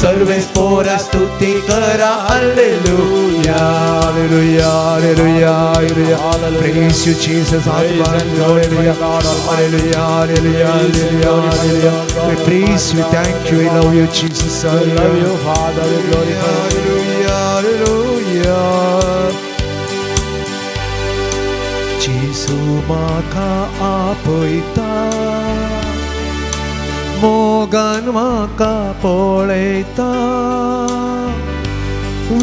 सर्वेस पोराक स्तुती करा alleluia, alleluia, alleluia, alleluia. Praise you Jesus. Hallelujah, hallelujah, hallelujah, hallelujah. We praise you, thank you, we love you Jesus. We love you, Father, we glorify you. Hallelujah, hallelujah. जेजू म्हाका आपयता, मोगान म्हाका पळयता,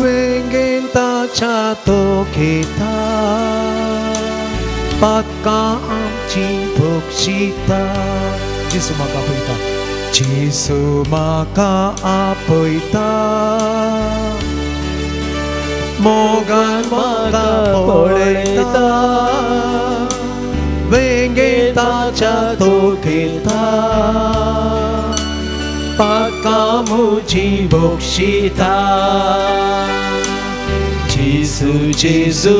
वेंगेन ताच्या तो घेता, पातकां आमची बक्षिता. जेजू म्हाका आपयता, जेजू म्हाका आपयता, मोगान म्हाका पळयता, वेंगेन ताच्या तो घेता, पातकां म्हजी बक्षिता. जेजू, जेजू,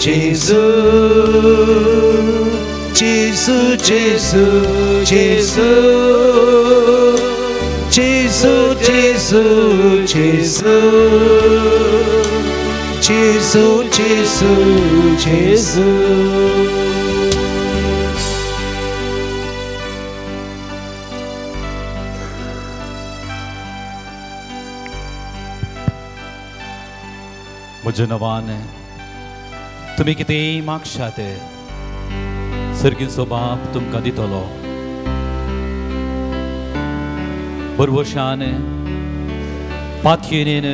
जेजू, जेजू, जेजू, जेजू, जेजू, जेजू, जेजू. जेजू जेजू जेजू. म्हज्या नवान तुमी कितेंय मागशात सर्गीचो बाप तुमकां दितलो. बरवशान पातयेन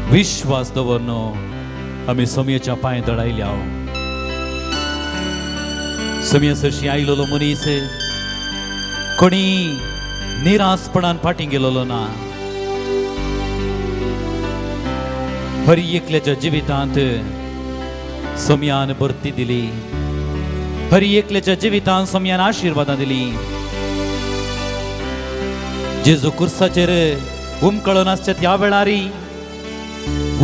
विश्वास दवरन आमी समयेच्या पांय दळायल्या. समया सरशी आयलेलो मनीस कोणी निरासपणान फाटीं गेलेलो ना. हर एकल्याच्या जिवितांत समयान भरती दिली, हर एकल्याच्या जिवितांत समयान आशिर्वादां दिली. जेजू कुर्साचेर उमकळून आसच्या त्या वेळारी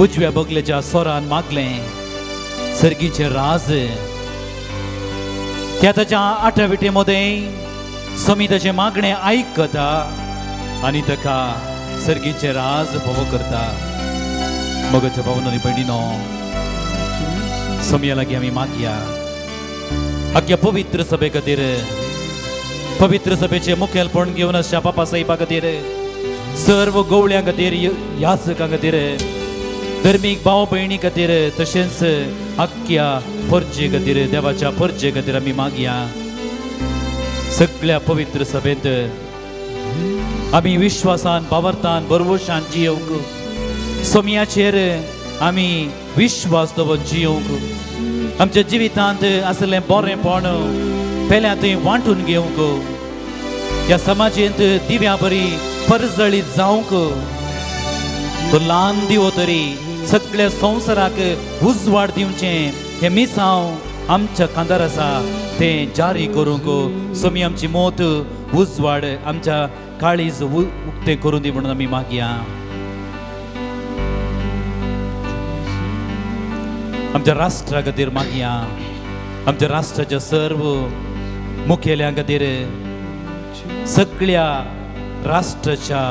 उजव्या बगलेच्या सोरान मागलें सर्गीचें राज. त्या ताच्या आठाविटे मदें समी ताचें मागणें आयकता आनी ताका सर्गीचें राज भोव करता. मगच्या भावनांनी भयणीनो समया लागीं आमी मागया आख्या पवित्र सभे खातीर, पवित्र सभेचें मुखेलपण घेवन आसच्या बापा साहेबा खातीर, सर्व गवळ्यां खातीर, याचकां खातीर, धर्मीक भाव भयणी खातीर, तशेंच आख्या परजे खातीर, देवाच्या परजे खातीर आमी मागया. सगळ्या पवित्र सभेंत आमी विश्वासान, भावार्थान, भरवशान जियोवंक, समयाचेर आमी विश्वास दवरून जियोवंक, आमच्या जिवितांत आसलें बरेंपण पेल्या थंय वांटून घेवंक, ह्या समाजेंत दिव्या बरी परजळीत जावंक, तो ल्हान दिवो तरी सगळ्या संवसाराक उजवाड दिवचें हें मिसांव आमच्या खांदार आसा तें जारी करूंक समी आमची मोत उजवाड आमच्या काळीज उक्तें करूं दी म्हणून आमी मागया. आमच्या राष्ट्रा खातीर मागया, आमच्या राष्ट्राच्या सर्व मुखेल्यां खातीर, सगळ्या राष्ट्राच्या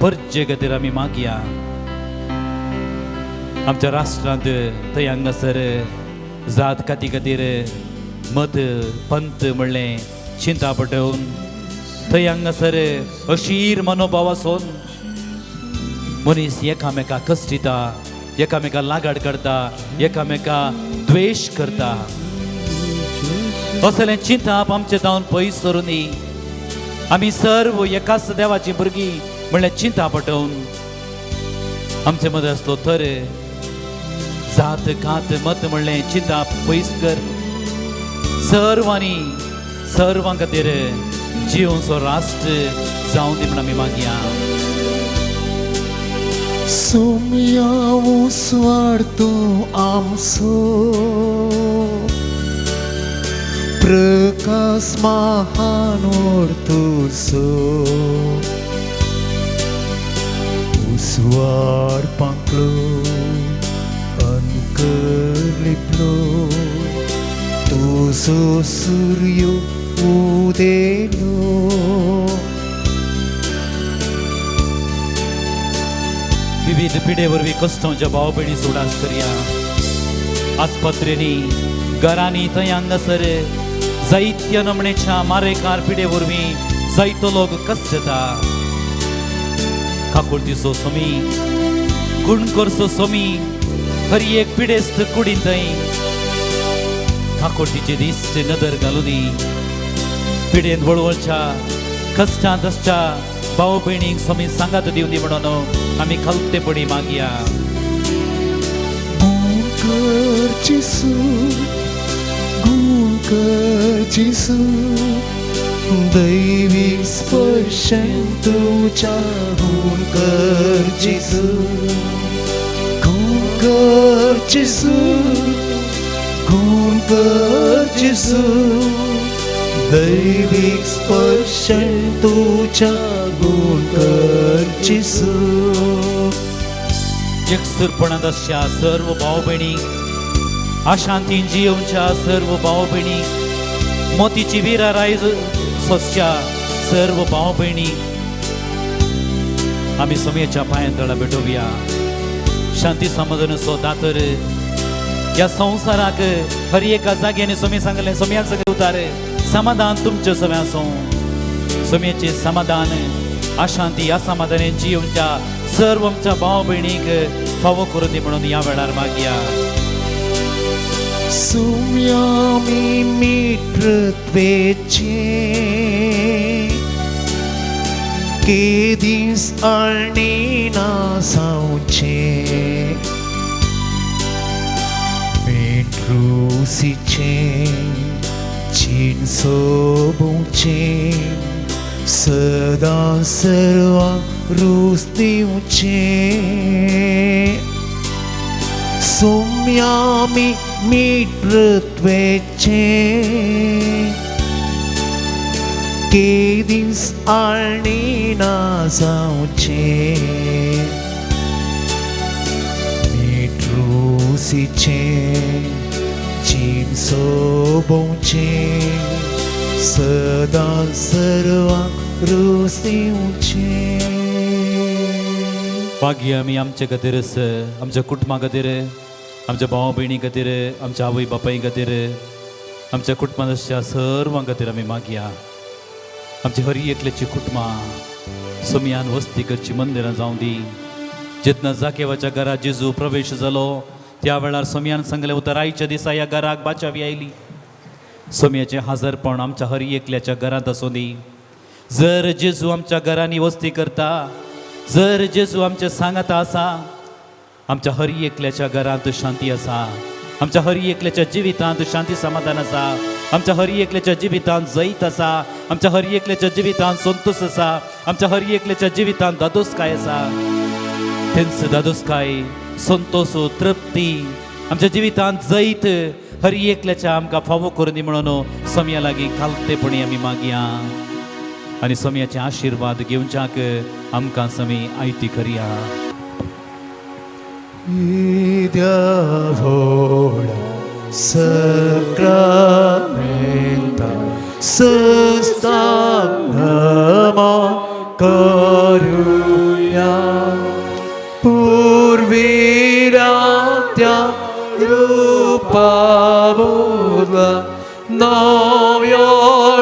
परजे खातीर आमी मागया. आमच्या राष्ट्रांत थंय हांगासर जात काती खातीर मत पंत म्हणलें चिंता पटोवन थंय हांगासर अशीर मनोभाव आसून मनीस एकामेका कश्टिता, एकामेका लागाड करता, एकामेका द्वेश करता. असलें चिंताप आमचे जावन पयस सरून आमी सर्व एकाच देवाची भुरगीं म्हणल्यार चिंता पटोवन आमचे मदें आसलो तर जात कात मत म्हणलें चिंता पयस कर. सर्वांनी सर्वां खातीर जिवनसो राष्ट्र जावन दी म्हण आमी मागया. सोमया उस्वाडतो आमचो प्रकाश महान ओडतोसो, उस्वाड पांकलो अंकर लिपलो, तुजो सूर्य उदेलो. विविध पिडे वरवीं कश्टांच्या भाव भयणी सोडास करया. आस्पत्रेंनी, घरांनी, थंय हांगासर जायत्या नमणेच्या मारेकार पिडे वरवीं जायतो लोक कश्ट येता. काकुळतीचो समी, गुण करचो समी हर एक पिडेस्त कुडीन थंय काकुळतीचे दिश्ट नदर घालूनी पिडेन वळवळच्या कश्टांत आसच्या भाव भयणीक समी सांगात दिवनी म्हणून आमी खालतेपणी मागया. गुण कर जेजू, गुण कर जेजू, दैवी स्पर्शन तुझ्या. गुण कर जेजू, गुण कर जेजू, गुण कर जेजू, दैवीक स्पर्शन तुझ्या. गुण कर जेजू. एकसुरपणांत आसच्या सर्व भाव भयणी, अशांतीन जियोवच्या सर्व भाव भयणी, मोतीची विरा रायज सोसच्या सर्व भाव भयणी आमी समयेच्या पांयां तळा भेटोवया. शांती समाधानाचो दातर. ह्या संवसाराक हर एका जाग्याने सोमी सांगलें, सोमयान सगळे उतार समाधान तुमचे सगळें आसूं. सोमयेचें समाधान अशांती असमाधाने जिवच्या सर्व आमच्या भाव भयणीक फावो करून दी म्हणून ह्या वेळार मागया. सुम्यामी मित्रत्वेचे केदीस आनी नासावचे मेट्रुसीचे चीन सोबोवचे सदां सर्वांक रूस दिवचे. सुम्यामी मित्रत्वेचे केदीस आनी ना जावचे मिट्रुसीचे चीन सोबोवचे सदां सर्वांक रूस दिवचे. मागीर आमी आमचे खातीर, आमच्या कुटुंबा खातीर, आमच्या भाव भयणी खातीर, आमच्या आवय बापाय खातीर, आमच्या कुटुंबाच्या सर्वां खातीर आमी मागया. आमची हर एकल्याची कुटुंबां सोमयान वस्ती करची मंदिरां जावं दी. जेन्ना जाकेवाच्या घरा जेजू प्रवेश जालो त्या वेळार सोमयान सांगलें उतर आयच्या दिसा ह्या घराक बाचावी आयली. सोमयाचें हाजरपण आमच्या हर एकल्याच्या घरांत आसूं दी. जर जेजू आमच्या घरांनी वस्ती करता, जर जेजू आमच्या सांगाता आसा, आमच्या हर एकल्याच्या घरांत शांती आसा, आमच्या हर एकल्याच्या जिवितांत शांती समाधान आसा, आमच्या हर एकल्याच्या जिवितांत जैत आसा, आमच्या हर एकल्याच्या जिवितांत संतोष आसा, आमच्या हर एकल्याच्या जिवितांत दादोसकाय आसा. तेंच दादोसकाय, संतोष, तृप्ती आमच्या जिवितांत जैत हर एकल्याच्या आमकां फावो करून दी म्हणून सोमया लागीं खालतेपणी आमी मागया आनी सोमयाचे आशिर्वाद घेवच्याक आमकां समी आयती करया. व्होडा सक्रामेंता सस्तांग नमो करूया. पूर्वीरा त्या रूपाबोला नव्यो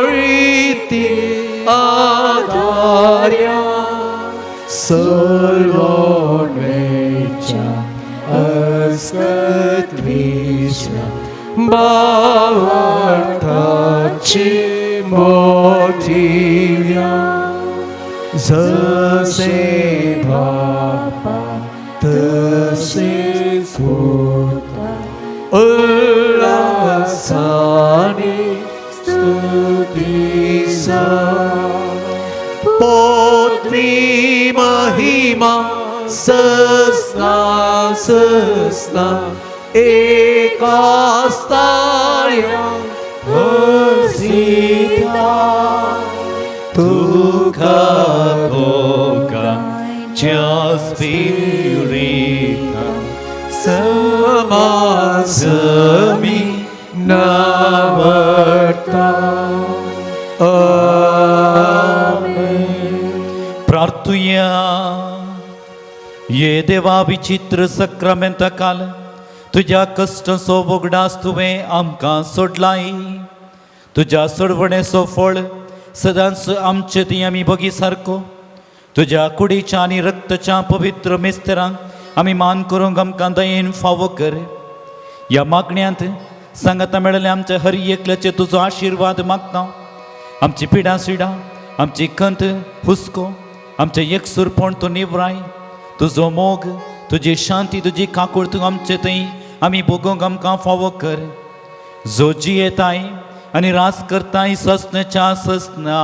रीती आधार्या सर्वोन्वेच्या अस्कत विश्व भावार्थाची मोठीव्या जसे बापा तसे पुता उल्हासाने स्तुतीसा पोत्री महिमा सस्ना सस्ना एकास्ताया हसीता तुका कोकाच्या स्पिरिता समासमी नावर्ता. आमेन. प्रार्थुया. ये देवा विचित्र सक्रामेंता काल तुज्या कश्टांचो वगडास तुवें आमकां सोडलाय. तुज्या सोडवणेचो फळ सदांच आमचे ती आमी बगी सारको. तुज्या कुडीच्या आनी रक्तच्या पवित्र मिस्तरांक आमी मान करूंक आमकां दयेन फावो कर. ह्या मागण्यांत सांगाता मेळ्ळें आमच्या हर एकल्याचे तुजो आशिर्वाद मागता. आमची पिडा सिडा, आमची खंत हुस्को, आमचें एकसूरपण तूं निवराय. तुजो मोग, तुजी शांती, तुजी काकूळ तूं आमचे थंय आमी भोगोवंक आमकां फावो कर. जो जियेताय आनी रास करताय सस्नच्या सस्ना.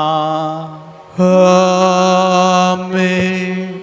आमेन.